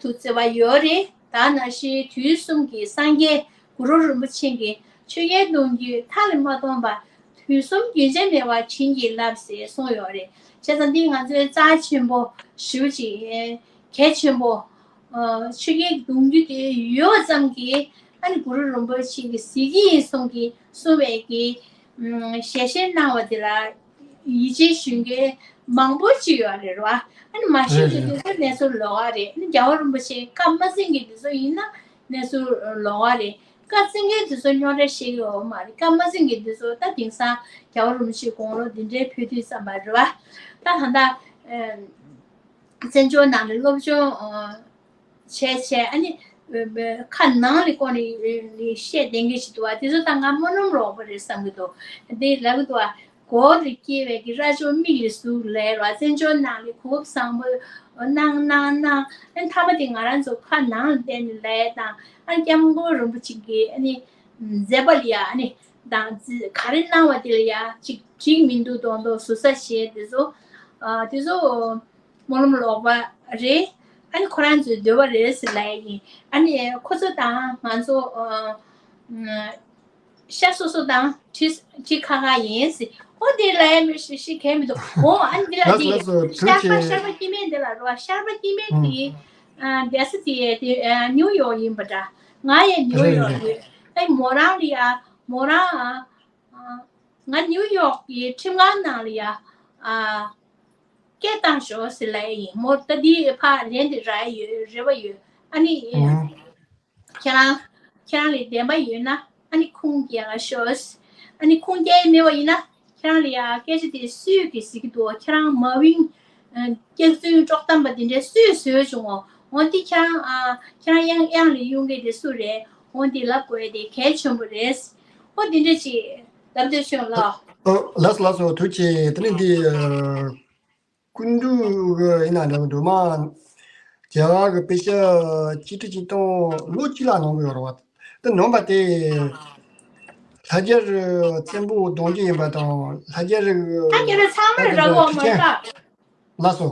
ཐུགས་བརྩེ་བ་ཡོད་རེད། ད་ནང་བཞིན་དུས་གསུམ་གྱི་སངས་རྒྱས་གུ་རུ་རིན་པོ་ཆེ་གིས་ཆོས་རྒྱལ་གདུང་རྒྱུད་མཐའ་ལས་མ་སྟོངས་པ། དུས་གསུམ་རྒྱུན་ཆད་མེད་པར་བྱིན་གྱིས་བརླབས་ཟེར་གསུངས་ཡོད་རེད། བྱས་ཙང་འདི་ང་ཚོའི་རྩ་ཆེན་པོ་ཞེ་པོ་ཅིག་གལ་ཆེན་པོ། ཆོས་རྒྱལ་གདུང་རྒྱུད་དེ་ཡོད་ཙམ་གྱིས་ཨ་ནི་གུ་རུ་རིན་པོ་ཆེ་གི་གཟི་བརྗིད་ཡིན་གསུང་གི་གསུང་བའི་གི་ཞལ་བཞེས་གནང་བ་དེ་ལ་ཡིད་ཆེས་ཞུ་མཁན་མང་པོ་ཅིག་ཡོད་རེད་བ། ཨ་ནི་མ་ཞུ་མཁན་དེ་ཚོ་གནས་ཚུལ་ལོགས་ཀ་རེད། ཨ་ནི་རྒྱལ་བ་རིན་པོ་ཆེ་བཀའ་མ་ཟིན་མཁན་དེ་ཚོ་ཡིན་ན་གནས་ཚུལ་ལོགས་ཀ་རེད། བཀའ་སྩལ་མཁན་དེ་ཚོ་རྙོག་དྲ་བཤད་ཀྱི་ཡོད་མ་རེད། བཀའ་མ་སྩལ་མཁན་དེ་ཚོ་ད་དེང་སང་རྒྱལ་བ་རིན་པོ་ཆེ་དགུང་ལོ་འདི་འདྲའི་ཕེབས་དུས་ཙམ་པ་རེད་བ། ད་ད་ལྟ་བཙན་བྱོལ་ནང་ལ་སློབ་སྦྱོང་བྱས་བྱས། ཨ་ནི་ཁ་ནང་ལ་བསྐོར་ནས་བཤད་བསྡད་མཁན་ཞིག་འདུག་བ། དེ་ཚོ་ད་ང་སྨོན་ལམ་ལོག་པ་རེད་བསམ་གྱི་འདུག། དེ་ལབ་ཀྱི་འདུག་བ། སྒོ་རུ་སྐྱེས་པའི་གི་རྭ་ཅོ་མིག་ལ་ཟུག་ལབ་ར། བཙན་བྱོལ་ནང་ལ་གོ་སྐབས་བཟང་པོ་གནང་གནང་གནང་། ཨ་ནི་མཐའ་མ་དེ་ང་རང་ཚོ་ཁ་ནང་ལ་བསྡད་ནས་ལབ་དང་། ཨ་ནི་སྐྱབས་མགོན་རིན་པོ་ཆེ་གི་ཨ་ནི་མཛད་པ་ལ་ཡ་ཨ་ནི་དང་ག་རེ་གནང་བ་དེ་ལ་ཡ་ཅིག་འགྲིག་མི་འདུག་མདོག་མདོག་ཟུར་ཟ་བྱས། དེ་ཚོ་ཨ་དེ་ཚོ་སྨོན་ལམ་ལོག་པ་རེད། ཨ་ནི་ཁོ་རང་ཚོའི་འདོད་པ་རེད་ཟེར་ལབ་ཡ་ཡིན། ཨ་ནི་ཁོ་ཚོ་དང་ང་ཚོ་ཨ་ཤ་སོ་སོ་དང་གྲི་གྲི་ཁ་ཁ་ཡིན་ཟེར། ཨོ་དེ་ལ་ཡ་མི་ཤི་ཤི་གས་མི་འདུག། ཨོ་ཨ་ནི་འདི་ལ་ལགས་དེ་ལགས་སོ། ཐུགས་ཤར་པ་རྗེ་ཆེ། ཤར་པ་སྐྱེ་དམན་དེ་ལ་རོ། ཤར་པ་སྐྱེ་དམན་ཨུམ། དེ་ཨ་བསྡད་ས་དེ་དེ་ཨ་ནིའུ་ཡོག་ཡིན་པ་འདྲ། ང་ཡང་ནིའུ་རེད་ཡོག་རེད། ཡོད། ཨེ་མོ་རང་ལ་ཡ་མོ་རང་ཨ་ང་ནིའུ་ཡོག་གི་ཁྲིམས་ཁང་ནང་ལ་ཡ་ཨ་སྐད་བཏང་ཤོག་ཟེར་ལབ་ཡ་ཡིན། མོ་ད་འདི་ཕར་ལན་དེ་རག་ཡ་ཡོད། རེ་བ་ཡོད། ཨ་ནི་ཨུམ། ཁྱེད་རང་ཁྱེད་རང་ལ་བདེན་པ་ཡོད་ན་ཨ་ནི་ཁུངས་སྐྱེལ་ལ་ཤོག། ཨ་ནི་ཁུངས་སྐྱེལ་མེད་པ་ཡིན་ན་ཁྱེད་རང་ལ་ཡ་སྐད་ཆ་དེ་སུས་གི་ཟེར་གི་འདུག། ཁྱེད་རང་མ་ཝིང་སྐྱག་རྫུན་དཀྲོག་གཏམ་པ་དེ་འདྲས་སུས་བཟོས་བྱུང་ངོ་། འོ་དེ་ཁྱེད་རང་ཨ་ཁྱེད་རང་གཡང་གཡང་ལ་གཡུག་མཁན་དེ་སུ་རེད། འོ་དེ་ལབ་དགོས་དེ་གལ་ཆེན་པོ་རེད། འོ་དེ་འདྲས་ཅིག་ལབ་འདོད་བྱུང་ལགས། ཨ་ལགས་སོ་ལགས་སོ། ཐུགས་རྗེ་ཆེ། དེ་ནི་འདི་ཨ། སྐུ་མདུན་གྱི་ཡིན་ན་འདྲ་བོ་འདུག་མ། རྒྱ་གར་གྱི་དཔེ་ཆ་གཅིག་ཁྲི་གཅིག་སྟོང་ལོ་གཅིག་ལ་ནོན་གྱི་ཡོད་རེད་བ། དེ་ནོན་པ་དེ་ལྷ་རྒྱལ་བཙན་པོ་གདུང་རྒྱུད་ཡིན་པ་དང་། ལྷ་རྒྱལ་ལྷ་རྒྱལ་ཚང་མར་རག་གོ་མ་རེད་ད། ལགས་སོ།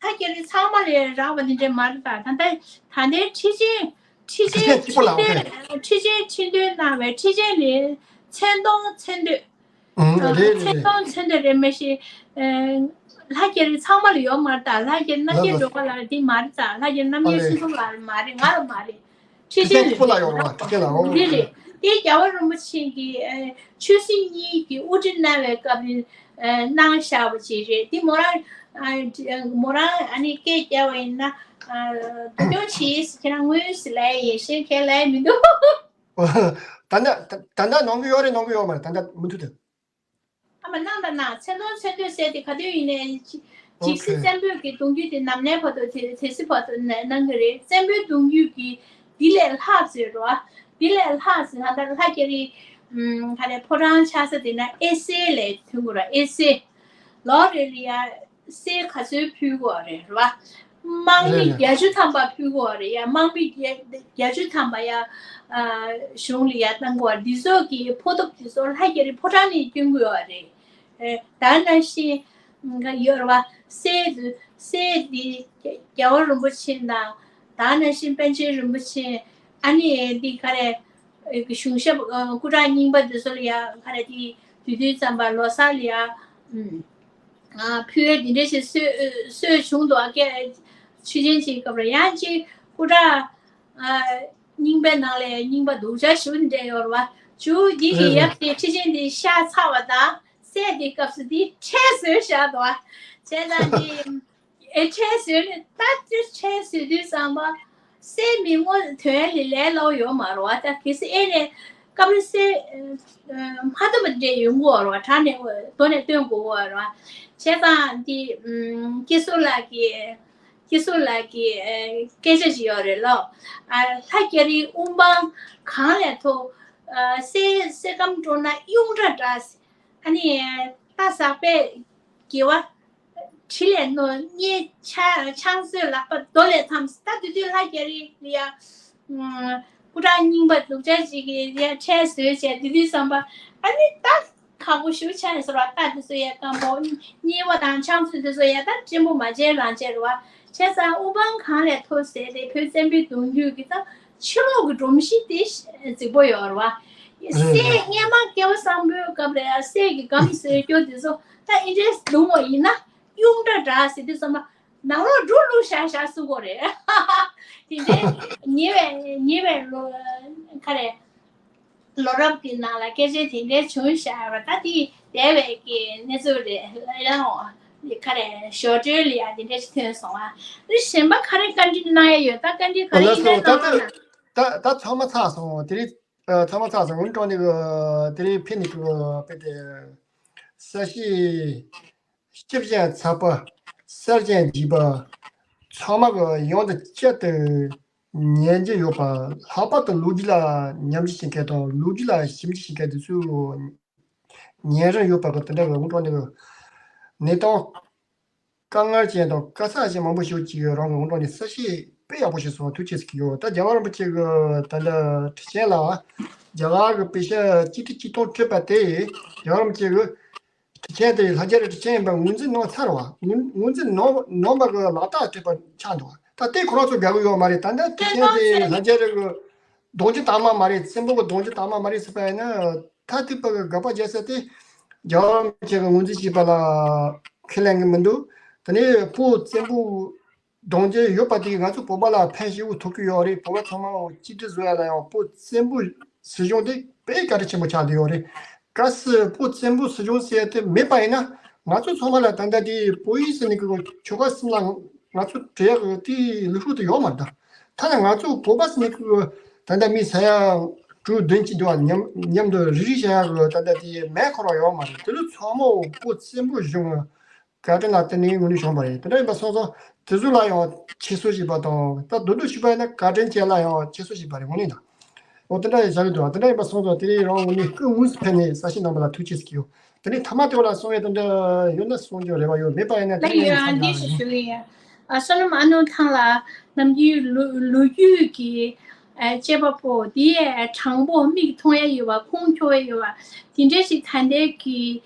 ལྷ་རྒྱལ་ཚང་མ་ལ་རག་པ་དེ་འདྲ་མ་རེད་ད། ད་ལྟ་ད་ལྟའི་ཁྲི་ཆེན་ཁྲི་ཆེན་ཁྲི་ཆེན་གཅིག་པོ་ལ། ཁྲི་ཆེན་ཁྲི་ཆེན་ཁྲི་འདོན་གནང་བའི་ཁྲི་ཆེན་ལས་མཚན་མཐོང་མཚན་བསྟོད། ཨང་། རེད་རེད་རེད། མཚན་མཐོང་མཚན་བསྟོད་རེད་མ་གཞི། ཨ་ ལྷ་རྒྱ་རི་ཚང་མ་ལ་ཡོད་མ་རེད་ད། ལྷ་རྒྱ་རི་རྣམ་རྒྱལ་སྒྲོལ་དཀར་ལགས་ལ་དེ་མ་རེད་ད། ལྷ་རྒྱ་རི་རྣམ་རྒྱལ་ཆོས་འཛོམས་ལགས་ལ་མ་རེད། ང་ལ་མ་རེད། ཁྲི་ཆེན་ཁོ་ལ་ཡོད་རེད་བ། ཁྲི་ཆེན་ལ་འོ་འདི་རེད། དེ་རྒྱལ་བ་རིན་པོ་ཆེ་གིས་ཆོས་སྲིད་གཉིས་ཀྱི་དབུ་ཁྲིད་གནང་བའི་སྐབས་ནས་གནང་བཞག་པ་ཅིག་རེད། དེ་མོ་རང་མོ་རང་ཨ་ནི་སྐད་རྒྱབ་པ་ཡིན་ན་འདུག་སྐྱོང་བྱེད་ཟེར། ཁྱེད་རང་དངོས་སུ་ལབ་ཡ་ཡིན་གཞན་གང་ལབ་ཡ་མི་འདུག་ད་ལྟ་ད་ལྟ་གནང་གི་ཡོད་རེད། གནང་གི་ཡོད་མ་རེད། ད་ལྟ་མུ་མཐུད་དུ། ཨ་མ་གནང་དང་གནང་། མཚན་མཐོང་མཚན་ཐོས་ཟེར་དེ་ག་དུས་ཡིན་ནའི་ཇི་ཇི་སྲིད་བཙན་པོའི་གི་གདུང་རྒྱུད་དེ་ནམ་ནའི་བར་དུ་དེ་དེ་སྲིད་བར་དུ་ནས་གནང་གི་རེད། བཙན་པོའི་གདུང་རྒྱུད་ཀྱི་འདི་ལས་ལྷག་ཟེར་རོ། འདི་ལས་ལྷག་ཟེར་ན་ད་ལྷ་རྒྱ་རི་ཨམ་ག་རེ་ཕོ་བྲང་ཆགས་ས་དེ་ན་ཨེ་སེ་ལས་ཐོན་དགོས་ར། ཨེ་སེ་ལོ་རེ་ལ་ཡ་གསེར་ག་ཚོད་ཕུལ་དགོས་རེད་ར། དམག་མི་རེད་རེད། བརྒྱད་ཅུ་ཐམ་པ་ཕུལ་དགོས་རེད་ཡ། དམག་མི་བརྒྱད་བརྒྱད་ཅུ་ཐམ་པ་ཡ་ཨ་གཞུང་ལ་ཡ་གཏང་དགོས་རེད། འདི་ཚོ་གི་ཕོ་ཐོབ་འདི་ཚོ་ལྷ་རྒྱ་རི་ཕོ་བྲང་ནས་སྐྱོན་དགོས་རེད། ཨེ་ད་ནང་བཞིན་ཡོད་རེད་བ། གསེར་གསེར་འདི་རྒྱལ་བ་རིན་པོ་ཆེ་དང་ད་ནང་བཞིན་པཎ་ཆེན་རིན་པོ་ཆེ་ཨ་ནི་འདི་ག་རེ་གཞུང་ཞབས་སྐུ་དྲག་རྙིང་པ་འདི་ཚོ་ལ་ཡ་ག་རེ་དེ་དུས་དུས་ཙམ་པ་ལོ་གསར་ལ་ཡ་ཨུམ། ཕུལ་བའི་འདི་འདྲ་ཞིག་སྲོལ་སྲོལ་བྱུང་འདུག་ཨ་ཀེ་ཆོས་ཆེན་གྱི་སྐབས་ལ་ཡང་ཅིག་སྐུ་དྲག་རྙིང་པའི་ནང་ལས་རྙིང་པ་སྡུག་ཅག་ཞུ་འདྲ་ཡོད་རེད་བ། ཇུ་འདི་གི་ཡབ་དེ་ཁྲི་ཆེན་དེ་ཤ་ཚ་བ་དང་སྲས་དེ་སྐབས་སུ་དེ་ཁྲལ་བཟོས་བཞག་འདུག་ཨ། བྱས་ཙང་དེ་ཨེ་ཁྲལ་བཟོས་ནས་ད་དེ་ཁྲལ་བཟོས་དུས་ཙམ་པ་སྲས་མི་ངོ་དོན་ལས་ལས་སླ་བོ་ཡོད་མ་རེད་བ། ད་གལ་སྲིད་ཨེ་ནས་སྐབས་རེ་སྲས་མ་འདོད་པ་འདྲ་ཡོང་གི་ཡོད་རེད་བ། དྲང་གནས་མདོ་ནས་སྟོན་དགོས་ཀྱི་ཡོད་རེད་བ། བྱས་ཙང་འདི་སྐྱེ་སོ་ལགས་ཀྱི་སྐྱེ་སོ་ལགས་ཀྱི་སྐད་ཆ་ཞིག་ཡོད་རེད་ལོ། ལྷ་རྒྱ་རིའི་དབུ་འཕང་གང་ལས་མཐོ། སྲས་སྲས་སྐམ་འགྲོ་ན་གཡུང་དྲ་འདྲ། ཨ་ནི་རྟ་ཟག་པས་དགེ་བ། དྲི་ལས་རྣོ། གཉེན་ཆ་ཆང་བཟོད་ལག་པ་རྡོ་ལས་འཐམ། ད་དེ་དུས་ལྷ་རྒྱ་རི་ལ་ཡ། སྐུ་དྲག་རྙིང་པ་སྡུག་ཅག་ཅིག་གིས་ཡ་ཁྲལ་བཟོས་བྱས་དེ་དུས་བསམ་པ་ཨ་ནི་ད་ཁག་པོ་ཞུ་ཆ་ཡིན་ཟེར་བ། རྟ་དེ་ཚོ་ཡ་སྐམ་པོ་གཉེན་པོ་དང་ཆང་བཟོད་དེ་ཚོ་ཡ་ད་བྲན་པོ་མ་བྱས་རང་བྱས་རེད་བ། བྱས་ཙང་དབུ་འཕང་གང་ལས་མཐོ་ཟེར་ཏེ་བོད་བཙན་པོའི་གདུང་རྒྱུད་ཀྱི་ད་ཕྱི་ལོགས་ཀྱི་སྒྲོམ་གཞི་དེ་རྫིག་པོ་ཡོད་རེད་བ། རེད་སྲས་རེད། སྔོན་མ་སྐལ་བ་བཟང་པོའི་སྐབས་ལ་ཡང་སྲས་ཀྱི་སྒམ་ཟེར་སྐྱོ་དེ་ཚོ་ད་ཨེ་འདྲས་བརྡུང་བ་ཡིན་ན་གཡུང་དྲ་འདྲ་ཟེར་དུས་ཙམ་པ་ནང་ལོགས་འབྲུ་བླུགས་བཞག་བཞག་གསུང་གོ་རེད། དེ་འདྲའི་ཉེ་བའི་ཉེ་བའི་ལོ་ག་རེ་ལོ་རབས་ཀྱི་ནང་ལ་སྐད་ཆ་དེ་འདྲའི་བྱུང་བཞག་པ་ད་དེ་འདས་པའི་གི་གནས་ཚུལ་རེད་ལ་ཡང་ག་རེ་ཞོར་འཕྲོས་ལ་ཡང་དེ་འདྲ་ཞིག་ཐོན་སོང་བ། དེ་གཞན་པ་ག་རེ་བཀའ་འདྲི་གནང་ཡ་ཡོད་ད་བཀའ་འདྲི་ག་རེ་ཡིན་ནའི་གནང་ན། ད་ད་ཚང་མ་ཚར་སོང་དེ་རིང་། ཨ། ཚང་མ་ཚར་སོང་། ངུ་ཀྲོང་ནི་གི་དེ་རིང་ཕེབས་ནས་གི་དཔེ་དེ་ས་གཞི་སྐྱིད་ཅན་ཚ་པ་གསེར་ཅན་འཇིགས་པ་ཚང་མ་གི་ཡོང་དང་བསྐྱར་དུ་ཉན་རྒྱུ་ཡོད་པ། ལྷག་པར་དུ་ལོ་རྒྱུས་ལ་ཉམས་ཞིབ་བྱེད་མཁན་དང་ལོ་རྒྱུས་ལ་ཞིབ་འཇུག་བྱེད་མཁན་དེ་ཚོས་ཉན་རིན་ཡོད་པ་གི་དེ་འདྲ་གི་ངུ་ཀྲོང་ནི་གི་གནས་སྟངས། དཀའ་ངལ་ཅན་དང་དཀའ་ཚེགས་ཅན་མང་པོ་ཞིག་ཅིག་ཡོད་རང་གི་ངོ་གྲངས་ནས་གསལ་བཤད་དཔེ་ཡག་པོ་ཞིག་སོང་ཐུགས་རྗེ་ཆེ་ཟེར་གྱི་ཡོད། ད་རྒྱལ་བ་རིན་པོ་ཆེ་གི་ད་ལྟ་ཁྲི་ཆེན་ལ་རྒྱ་གར་གི་པེ་ཤ་གཅིག་ཁྲི་གཅིག་སྟོང་སྤྲད་པ་དེ་རྒྱལ་བ་རིན་པོ་ཆེ་གི་ཁྲི་ཆེན་དེ་ལྷ་རྒྱ་རི་ཁྲི་ཆེན་ཡིན་པ་ངོས་འཛིན་གནང་ཚར་བ། ངོས་ངོས་འཛིན་གནང་གནང་བ་གི་ལག་རྟགས་སྤྲད་པ་ཆགས་འདུག་ད་ལྟའི་ཁོ་རང་ཚོ་དགའ་གི་ཡོད་མ་རེད། ད་ལྟ་ཁྲི་ཆེན་དེ་ལྷ་རྒྱ་རི་གི་གདུང་རྒྱུད་དག་མ་མ་རེད། བཙན་པོ་གི་གདུང་རྒྱུད་དག་མ་མ་རེད་ཟེར་བ་ཡིན་ན་ད་ཐུག་པ་གི་དགག་པ་རྒྱག་ས་དེ་རྒྱལ་བ་རིན་པོ་ཆེ་གི་ངོས་འཛིན་བྱས་པ་ལ་ཁས་ལེན་གི་མི་འདུག་དེ་ནས་བོད་བཙན་པོ་གདུང་རྒྱུད་ཡོད་པ་དེ་ང་ཚོ་བོད་པ་ལ་ཕན་ཞེ་པོ་ཐོགས་ཀྱི་ཡོད་རེད། བོད་པ་ཚང་མ་གཅིག་སྒྲིལ་བཟོ་ཡ་ལ་ཡང་བོད་བཙན་པོ་སྲིད་གཞུང་དེ་དཔེ་བཀའ་དྲིན་ཆེན་པོ་ཆགས་བསྡད་ཡོད་རེད། གལ་སྲིད་བོད་བཙན་པོ་སྲིད་གཞུང་ཟེར་ཡ་དེ་མེད་པ་ཡིན་ན་ང་ཚོ་ཚང་མ་ལ་ད་ལྟ་དེ་བོད་ཡིག་ཟེར་ནས་གི་ཆོལ་ཁ་གསུམ་ལ་ང་ཚོ་བྲལ་ཡག་གི་དེའི་ལུགས་སྲོལ་དེ་ཡོད་མ་རེད་ད། ཐ་ན་ང་ཚོ་བོད་པ་ཟེར་ནས་གི་ད་ལྟ་མི་ས་ཡ་དྲུག་བདུན་ཅིག་འདུག་བ། མཉམ་མཉམ་དུ་རིག་རིག་བྱ་ཡག་གི་ད་ལྟ་དེ་མེ་འཁོར་བ་ཡོད་མ་རེད། དེ་ལུགས་ཚང་མ་བོད་བཙན་པོ་གཞུང་བཀའ་དྲིན་ལ་བརྟེན་ནས་ངོས་ནས་བྱུང་བ་རེད། དེ་འདྲ་ཡིན་པ་སོང་ཙང་དེ་ཚོ་ལ་ཡང་ཁྱད་གསོད་བྱས་པ་དང་ད་མདོར་བསྡུས་ཞུས་པ་ཡིན་ན་བཀའ་དྲིན་ཅན་ལ་ཡང་ཁྱད་གསོད་བྱས་པ་རེད་དངོས་གནས་ད། འོ་དེ་འདྲ་ཡི་བྱ་གི་འདུག་དེ་འདྲ་ཡིན་པ་སོང་ཙང་དེ་རིང་རང་ངོས་ནས་སྐུ་དངོས་སུ་ཕེབས་ནས་གསལ་བཤད་གནང་བ་ལ་ཐུགས་རྗེ་ཆེ་ཟེར་གྱི་ཡོད། དེ་ནས་ཐ་མ་དེ་བ་ལ་གསུང་ཡས་དེ་འདྲ་ཡོད་ན་གསུང་རྒྱུ་རེ་བ་ཡོད། མེད་པ་ཡིན་ན་དེ་ལ་ཡིན་ཡང་ཡང་འདི་ཞིག་ཞུ་གི་ཡིན། ཨ་བསོད་ནམས་ཨ་ནུ་ཐང་ལ་ནམ་རྒྱུན་ལོ་ལོ་རྒྱུས་ཀྱི་ཨ་དཔྱད་པ་པོ་དེ་དྲང་པོ་མིག་མཐོང་ཡ་ཡོད་པ་ཁུངས་འཁྱོལ་བ་ཡོད་པ་དེ་འདྲ་ཞིག་ད་ལྟའི་གི་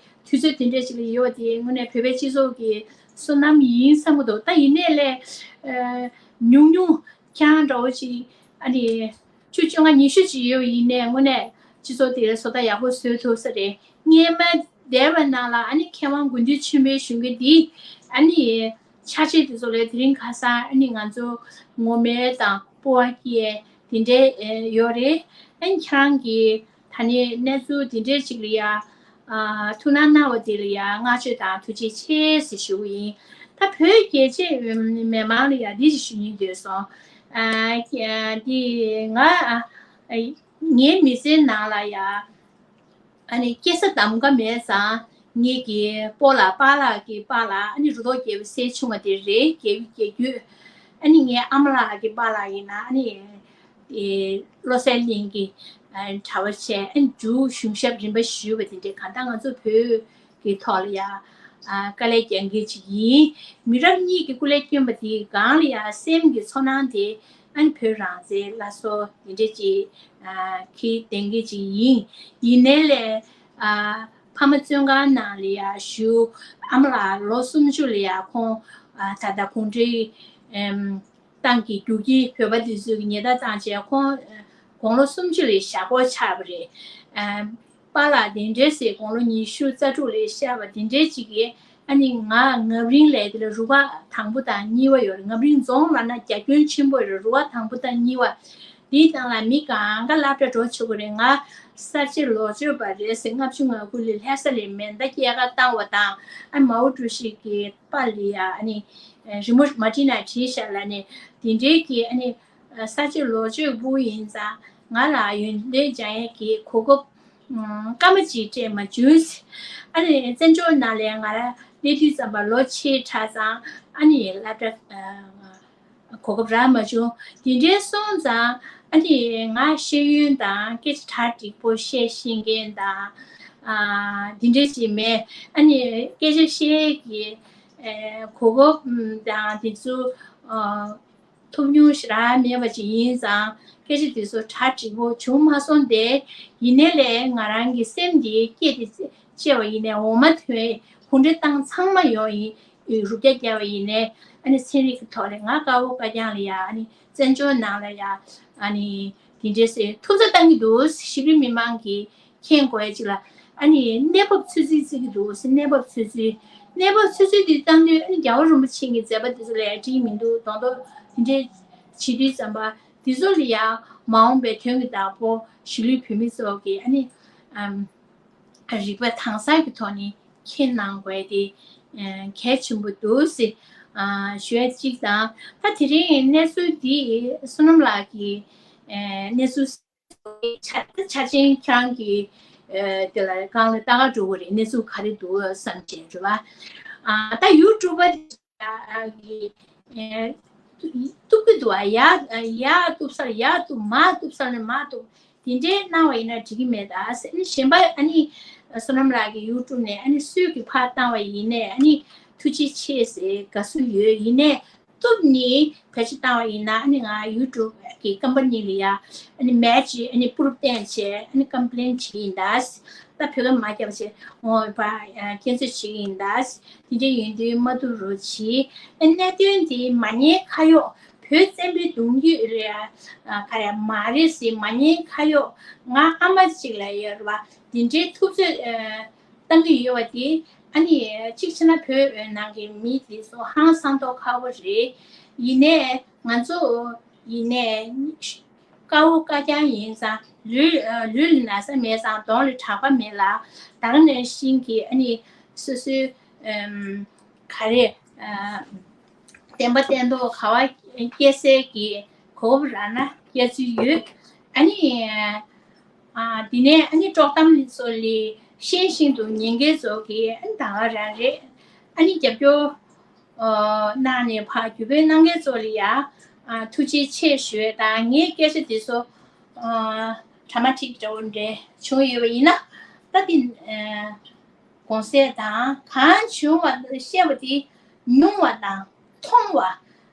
དུས་ཚོད་དེ་འདྲ་ཞིག་ལ་ཡོད་པ་དེ་དངོས་གནས་བོད་པའི་སྤྱི་ཚོགས་ཀྱི་བསོད་ནམས་ཡིན་བསམ་གྱི་འདུག་ད་ཡིན་ནའི་ལས་ཨ་ཉུང་ཉུང་ཁྱེད་རང་འདྲ་བོ་ཅིག་ཨ་ནི་ཆུ་བཅོ་ལྔ་ཉི་ཤུ་ཅིག་ཡོད་ཡིན་ནའི་དངོས་གནས་སྤྱི་ཚོགས་དེ་བཟོ་ལྟ་ཡག་པོ་བཟོས་ཐུབ་ས་རེད། སྔོན་མ་འདས་པའི་ནང་ལ་ཨ་ནི་མཁས་དབང་དགེ་འདུན་ཆོས་འཕེལ་གཞོན་སྐྱེས་འདིས་ ཨ་ནི་ཆ་ཤས་དེ་ཚོ་ལས་དེ་རིང་ཁ་སང་ཨ་ནི་ང་ཚོ་ངོ་མ་དང་སྤོབས་པ་སྐྱེ་དེ་འདྲའི་ཡོད་རེད། ཨ་ནི་ཁྱེད་རང་གིས་ད་ནི་གནས་ཚུལ་དེ་འདྲའི་ཅིག་ལ་ཡ་ཐུགས་སྣང་གནང་བ་དེ་ལ་ཡ་བསྔགས་བརྗོད་དང་ཐུགས་རྗེ་ཆེ་ཟེར་ཞུ་གི་ཡིན། ད་བོད་རྒྱལ་གཅེས་མི་མང་ལ་ཡ་འདི་ཞིག་ཞུ་སྙིང་འདོད་སོང་། འདི་ང་ངའི་མི་ཚེའི་ནང་ལ་ཡ། ཨ་ནི་སྐྱེས་ས་གདམ་ག་མེད་ཙང་ངེད་ཀྱི་སྤོ་ལགས་པཱ་ལགས་ཀྱི་པཱ་ལགས་ཨ་ནི་རུ་ཐོག་རྒྱལ་པོ་སྲས་ཆུང་བ་དེ་རེད། རྒྱལ་བུ་རྒྱལ་བརྒྱུད། ཨ་ནི་ངའི་ཨ་མ་ལགས་ཀྱི་པཱ་ལགས་ཡིན་ན་ཨ་ནི་བློ་གསལ་གླིང་གི་གྲྭ་པ་བྱས། ཨ་ནི་འབྲུག་གཞུང་ཞབས་རིམ་པ་བཞི་པ་དེ་འདྲས་གང་ལྟར་ང་ཚོ་བོད་ཀྱི་ཐོག་ལ་ཡ་དཀའ་ལས་རྒྱག་མཁན་ཅིག་ཡིན། མི་རབས་གཉིས་ཀྱི་སྐུ་ལས་བསྐྱོན་པ་དེའི་སྒང་ལ་ཡ་སེམས་ཀྱི་ཚོར་སྣང་དེ་ཨ་ནི་བོད་རང་བཙན་སླར་གསོ་དེ་འདྲས་ཅིག་གི་ལས་འགུལ་ཅིག་ཡིན། ཡིན་ནའི་ལས་ཕ་མ་བཙོན་ཁང་ནང་ལ་ཡ་བཞུགས། ཨ་མ་ལགས་ལོ་སུམ་ཅུ་ལ་ཡ་ཁོང་ད་ལྟ་གུང་ཁྲན་ཏང་གི་རྒྱུག་ཁྱི་བོད་པ་དེ་ཚོས་ཉེས་རྡུང་བཏང་བྱས་ཁོང་དགུང་ལོ་སུམ་ཅུ་ལ་ཞག་ཕོག་ཆགས་པ་རེད། པཱ་ལགས་དེ་འདྲས་ཟེར་དགུང་ལོ་ཉི་ཤུ་རྩ་དྲུག་ལ་ཤར་བ་དེ་འདྲས་ཅིག་གིས་ཨ་ནི་ང་རྔ་རིང་ལས་དེ་ལ་རུ་ཁག་དང་པོ་དང་གཉིས་པ་ཡོད་རེད། རྔ་རིང་རྫོང་ལབ་ན་རྒྱ་ཁྱོན་ཆེན་པོ་ཡོད་རེད། རུ་ཁག་དང་པོ་དང་གཉིས་པ་དེའི་ནང་ལ་མི་གང་ག་སློབ་གྲྭ་འགྲོ་ཆོག་གི་རེད། ང་གསར་བརྗེ་ལོ་བཅུ་པ་རེད་ཟེར་ལྔ་བཅུ་ང་དགུ་ལ་ལྷ་ས་ལ་མེ་མདའ་སྐྱེལ་ག་བཏང་བ་དང་ཨ་མའོ་ཀྲུའུ་ཞི་གི་པར་ལ་ཡ་ཨ་ནི་རི་མོ་མ་བྲིས་ན་བྲིས་ཤག་ལབ་ནས་དེ་འདྲའི་གི་ཨ་ནི། ས་བཅད་ལོ་བཅུའི་སྦུག་ཡིན་ཙང་ང་ལ་ཡོན་ཏན་སྦྱང་ཡས་ཀྱི་གོ་སྐབས་སྐར་མ་གཅིག་སྤྲད་མ་བྱུང་། ཨ་ནི་བཙན་བྱོལ་ནང་ལ་ང་རང་སླེབས་དུས་ཙམ་པ་ལོ་ཕྱེད་ཕྲ་ཙང་ཨ་ནི་སློབ་གྲྭ་གོ་སྐབས་རག་མ་བྱུང་། དེ་འདྲའི་སོང་ཙང་ཨ་ནི་ང་ཤེས་ཡོན་དང་སྐད་ཆ་གྲ་འགྲིག་པོ་བཤད་ཤེས་མཁན་དང་དེ་འདྲའི་ཞིག་མེད། ཨ་ནི་སྐད་ཆ་བཤད་ཀྱི་གོ་སྐབས་དང་དེ་ཚོ། ཐུབ་མྱོང་ཞེ་དྲག་མེད་པ་ཅིག་ཡིན་ཙང་སྐད་ཆ་དེ་ཚོ་གྲ་འགྲིག་པོ་བྱུང་མ་སོང་སྟེ། ཡིན་ནའི་ལས་ང་རང་གི་སེམས་དེ་སྐྱེས་ཏེ་སྐྱེ་བ་ཡིན་ནའི་འོ་མ་ཐོན་གུང་ཁྲན་ཏང་ཚང་མ་ཡོང་ཡིན། རུ་རྒྱ་རྒྱབ་པ་ཡིན་ནའི་ཨ་ནི་ཚན་རིག་གི་ཐོག་ལ་ང་ཀ་བོ་ཀ་རྐྱང་ལ་ཡ་ཨ་ནི་བཙན་བྱོལ་ནང་ལ་ཡ་ཨ་ནི་དེ་འདྲས་སེ་ཐུབ་ཚོད་བཏང་གི་འདུག་ཞིག་རིགས་མི་མང་གིས། མཁྱེན་དགོས་ཡ་ཅིག་ལ། ཨ་ནི་གནས་བབ་ཚོད་རྩིས་བརྩི་གི་འདུག་ཟེར། གནས་བབ་ཚོད་རྩིས། གནས་བབ་ཚོད་རྩིས་འདི་བཏང་དུས་ཨ་ནི་རྒྱལ་བ་རིན་པོ་ཆེ་གི་མཛད་པ་འདི་ཚོ་ལ་ཡ་འགྲིག་མི་འདུག་མདོག་མདོག་འདི་འདྲའི་བྱེད་དུས་ཙམ་པ་འདི་ཚོ་ལ་ཡ་མ་འོངས་པའི་དོན་གྱི་བདག་པོ་གཞིས་ལུས་བོད་མི་ཚོ་གི་ཨ་ནི་ཨམ་རིག་པ་དྭངས་གསལ་གྱི་ཐོག་ནས་མཁྱེན་གནང་དགོས་ཡ་དེ་གལ་ཆེན་པོ་འདུག་ཟེར་ཞུ་ཡ་གཅིག་དང་། ད་དེ་རིང་གནས་ཚུལ་འདི་བསོད་ནམས་ལགས་ཀྱི་གནས་ཚུལ། ཆ་ཆ་ཆེན་ཁྱེད་རང་གི་ཨ་དེ་ལ་སྒང་ལ་ལྟ་ག་འགྲོ་གི་རེད། གནས་ཚུལ་ག་རེ་འདུག་བསམ་བྱས་རེད་བ། ཨ་ད་ཡུ་ཊུབ་པ་གི་ཨ་གཏུབ་གི་འདུག་བ། ཡར་ཡར་གཏུབ་ས་ལ་ཡར་གཏུབ། མར་གཏུབ་ས་ལ་མར་གཏུབ། དེ་འདྲའི་གནང་བ་ཡིན་ན་འགྲིག་གི་མེད་ད་ཟེར་ནས་གཞན་པ་ཨ་ནི་བསོད་ནམས་ལགས་ཀྱི་ཡུ་ཊུབ་ནས་ཨ་ནི་སུས་ཀྱི་ཕར་བཏང་བ་ཡིན་ནའི་ཨ་ནི་ཐུགས་རྗེ་ཆེ་ཟེར་དགའ་བསུ་ཡོད། ཡིན་ནའི། གཏུབ་ནི་བེད་སྤྱོད་བཏང་བ་ཡིན་ན་ཨ་ནི་ང་ཡུ་ཊུབ་ཀྱི་ཀམ་པ་ནི་ལ་ཡ་ཨ་ནི་མེད་ཅེས་ཨ་ནི་པུ་རུབ་བསྟན་བྱས་ཨ་ནི་ཀམ་པི་ལེན་བྱེད་ཀྱི་ཡིན་ད། ད་བོད་སྐད་མ་རྒྱབ་བྱས་འོ་བ་སྐྱོན་བརྗོད་བྱེད་ཀྱི་ཡིན་ད། དེ་འདྲ་ཡིན་དུས་མ་བཏུབ་རོགས་གྱིས། ཨ་གནད་དོན་དེ་མ་ཉེས་ཁ་གཡོག་བོད་བཙན་པོའི་གདུང་རྒྱུད་རེད་ཨ་ག་རེ་མ་རེད་ཟེར་མ་ཉེས་ཁ་གཡོག་ང་ཨ་མ་ཅིག་ལ་ཡོད་རེད་བ། དེ་འདྲའི་ཐུབ་ཚོད་ཨ། བཏང་གི་ཡོད་པ་དེ་ཨ་ནི་གཅིག་བྱས་ན་བོད་ནང་གི་མི་དེ་ཚོ་ཧང་སང་མདོག་ཁ་པོ་རེད། ཡིན་ནའི་ང་ཚོ་ཡིན་ནའི་དཀར་པོ་དཀར་རྐྱང་ཡིན་ཙང་ལུས་ལུས་ལ་ན་ཚ་མེད་ཙང་གདོང་ལ་གྲགས་པ་མེད་ལ། ད་ག་ནང་བཞིན་གྱི་ཨ་ནི་སོ་སོའི་ཨམ་ག་རེ་ཨ་བདེན་པ་བདེན་མདོག་ག་བ་སྐྱེ་སའི་གི་གོ་སྐབས་རག་ན་སྐྱེ་ཚུལ་ཡོད། ཨ་ནི། ཨ་དེ་ནས་ཨ་ནི་དཀྲོག་གཏམ་ཚོ་ལས་ཤེས་བཞིན་དུ་ཉན་མཁན་ཚོ་གིས་ཨ་ནི་ད་ག་རང་རེད། ཨ་ནི་རྒྱབ་སྐྱོར་ཨ་གནང་ནས་ཕར་བརྒྱུད་སྤེལ་གནང་མཁན་ཚོ་ལ་ཡ་ཨ་ཐུགས་རྗེ་ཆེ་ཞུ་ཡས་དང་། ངའི་སྐད་ཆ་དེ་ཚོ་ཨ་ཌ་ར་མ་ཊིག་འདྲ་བོ་འདྲ་བྱུང་ཡོད་པ་ཡིན་ན། ད་དེ་ཨ་དགོངས་སེལ་དང་གང་བྱུང་བ་བཤད་པ་དེ་ཉུང་བ་དང་མཐོང་བ་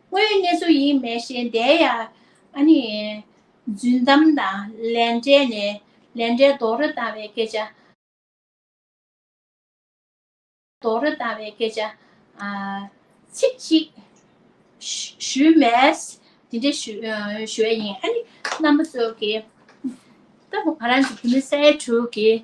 དངོས་ཡོད་གནས་ཚུལ་ཡིན་མེད་ཤེས་བསྡད་ཡ་ཨ་ནི། རྫུན་གཏམ་དང་ལས་འབྲས་ནས་ལས་འབྲས་རྡོག་རོལ་བཏང་བའི་སྐད་ཆ། རྡོག་རོལ་བཏང་བའི་སྐད་ཆ། ཨ་ཚིག་གཅིག་ཞུ་ཞུས་མེད། དེ་འདྲ་ཞུ་ཨ་ཞུ་ཡ་ཡིན། ཨ་ནི་རྣམ་པ་ཚོ་གིས་ད་ང་རང་གི་བུད་མེད་ས་ཡ་དྲུག་གི་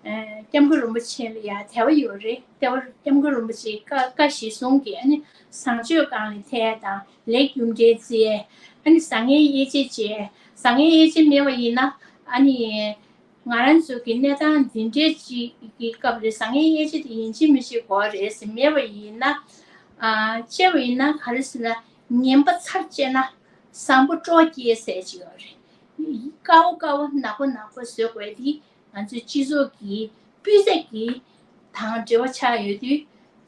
སྐྱབས་མགོན་རིན་པོ་ཆེ་ལ་ཡང་དད་པ་ཡོད་རེད། དེ་བར་སྐྱབས་མགོན་རིན་པོ་ཆེའི་བཀའ་བཀའ་གཞིར་བཟུང་གིས་ཨ་ནི་བཟང་སྤྱོད་སྒང་ལ་ཐད་དང་ལེགས་རྒྱུ་འབྲས་བརྩི། ཨ་ནི་བཟང་ངན་དབྱེ་འབྱེད་བྱས། བཟང་ངན་དབྱེ་འབྱེད་མེད་པ་ཡིན་ན་ཨ་ནི་ང་རང་ཚོ་གི་གནས་སྟངས་འདི་འདྲའི་ཅིག་གི་སྐབས་ལ་བཟང་ངན་དབྱེ་འབྱེད་དེ་ཡིན་གཅིག་མིན་གཅིག་དགོས་རེད་ཟེར་མེད་པ་ཡིན་ན། ཨ་བྱས་པ་ཡིན་ན་ག་རེ་ཟེར་ན། ངན་པ་ཚར་བཅད་ན་བཟང་པོ་སྤྲོ་སྐྱེས་ཟེར་གྱི་ཡོད་རེད། དཀར་པོ་དཀར་པོ་ནག་པོ་ནག་པོ་བཟོ་དགོས་དེ་ང་ཚོའི་སྤྱི་ཚོགས་ཀྱི་སྤུས་ཚད་ཀྱི་དང་འབྲེལ་བ་ཆགས་ཡོད་དུས་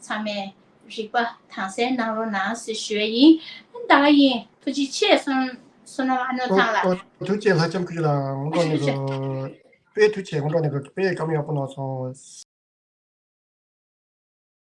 ཚང་མས་རིག་པ་དྭངས་གསལ་གནང་རོགས་གནང་ཟེར་ཞུ་ཡ་ཡིན། ད་ག་ཡིན། ཐུགས་རྗེ་ཆེ། བསོད་ནམས་ཨ་ནོ་ཐང་ལགས། ཨོ་ཐུགས་རྗེ་ཆེ། ལྷ་ལྕམ་སྐུ་ཞབས་ལགས། སྔོན་འགྲོ་ནས་ཐུགས་རྗེ་ཆེ། གི་དཔེ་ཐུགས་རྗེ་ཆེ། སྔོན་འགྲོ་ནས་གི་དཔེ་སྐམ་ཡག་པོ་གནང་སོང་།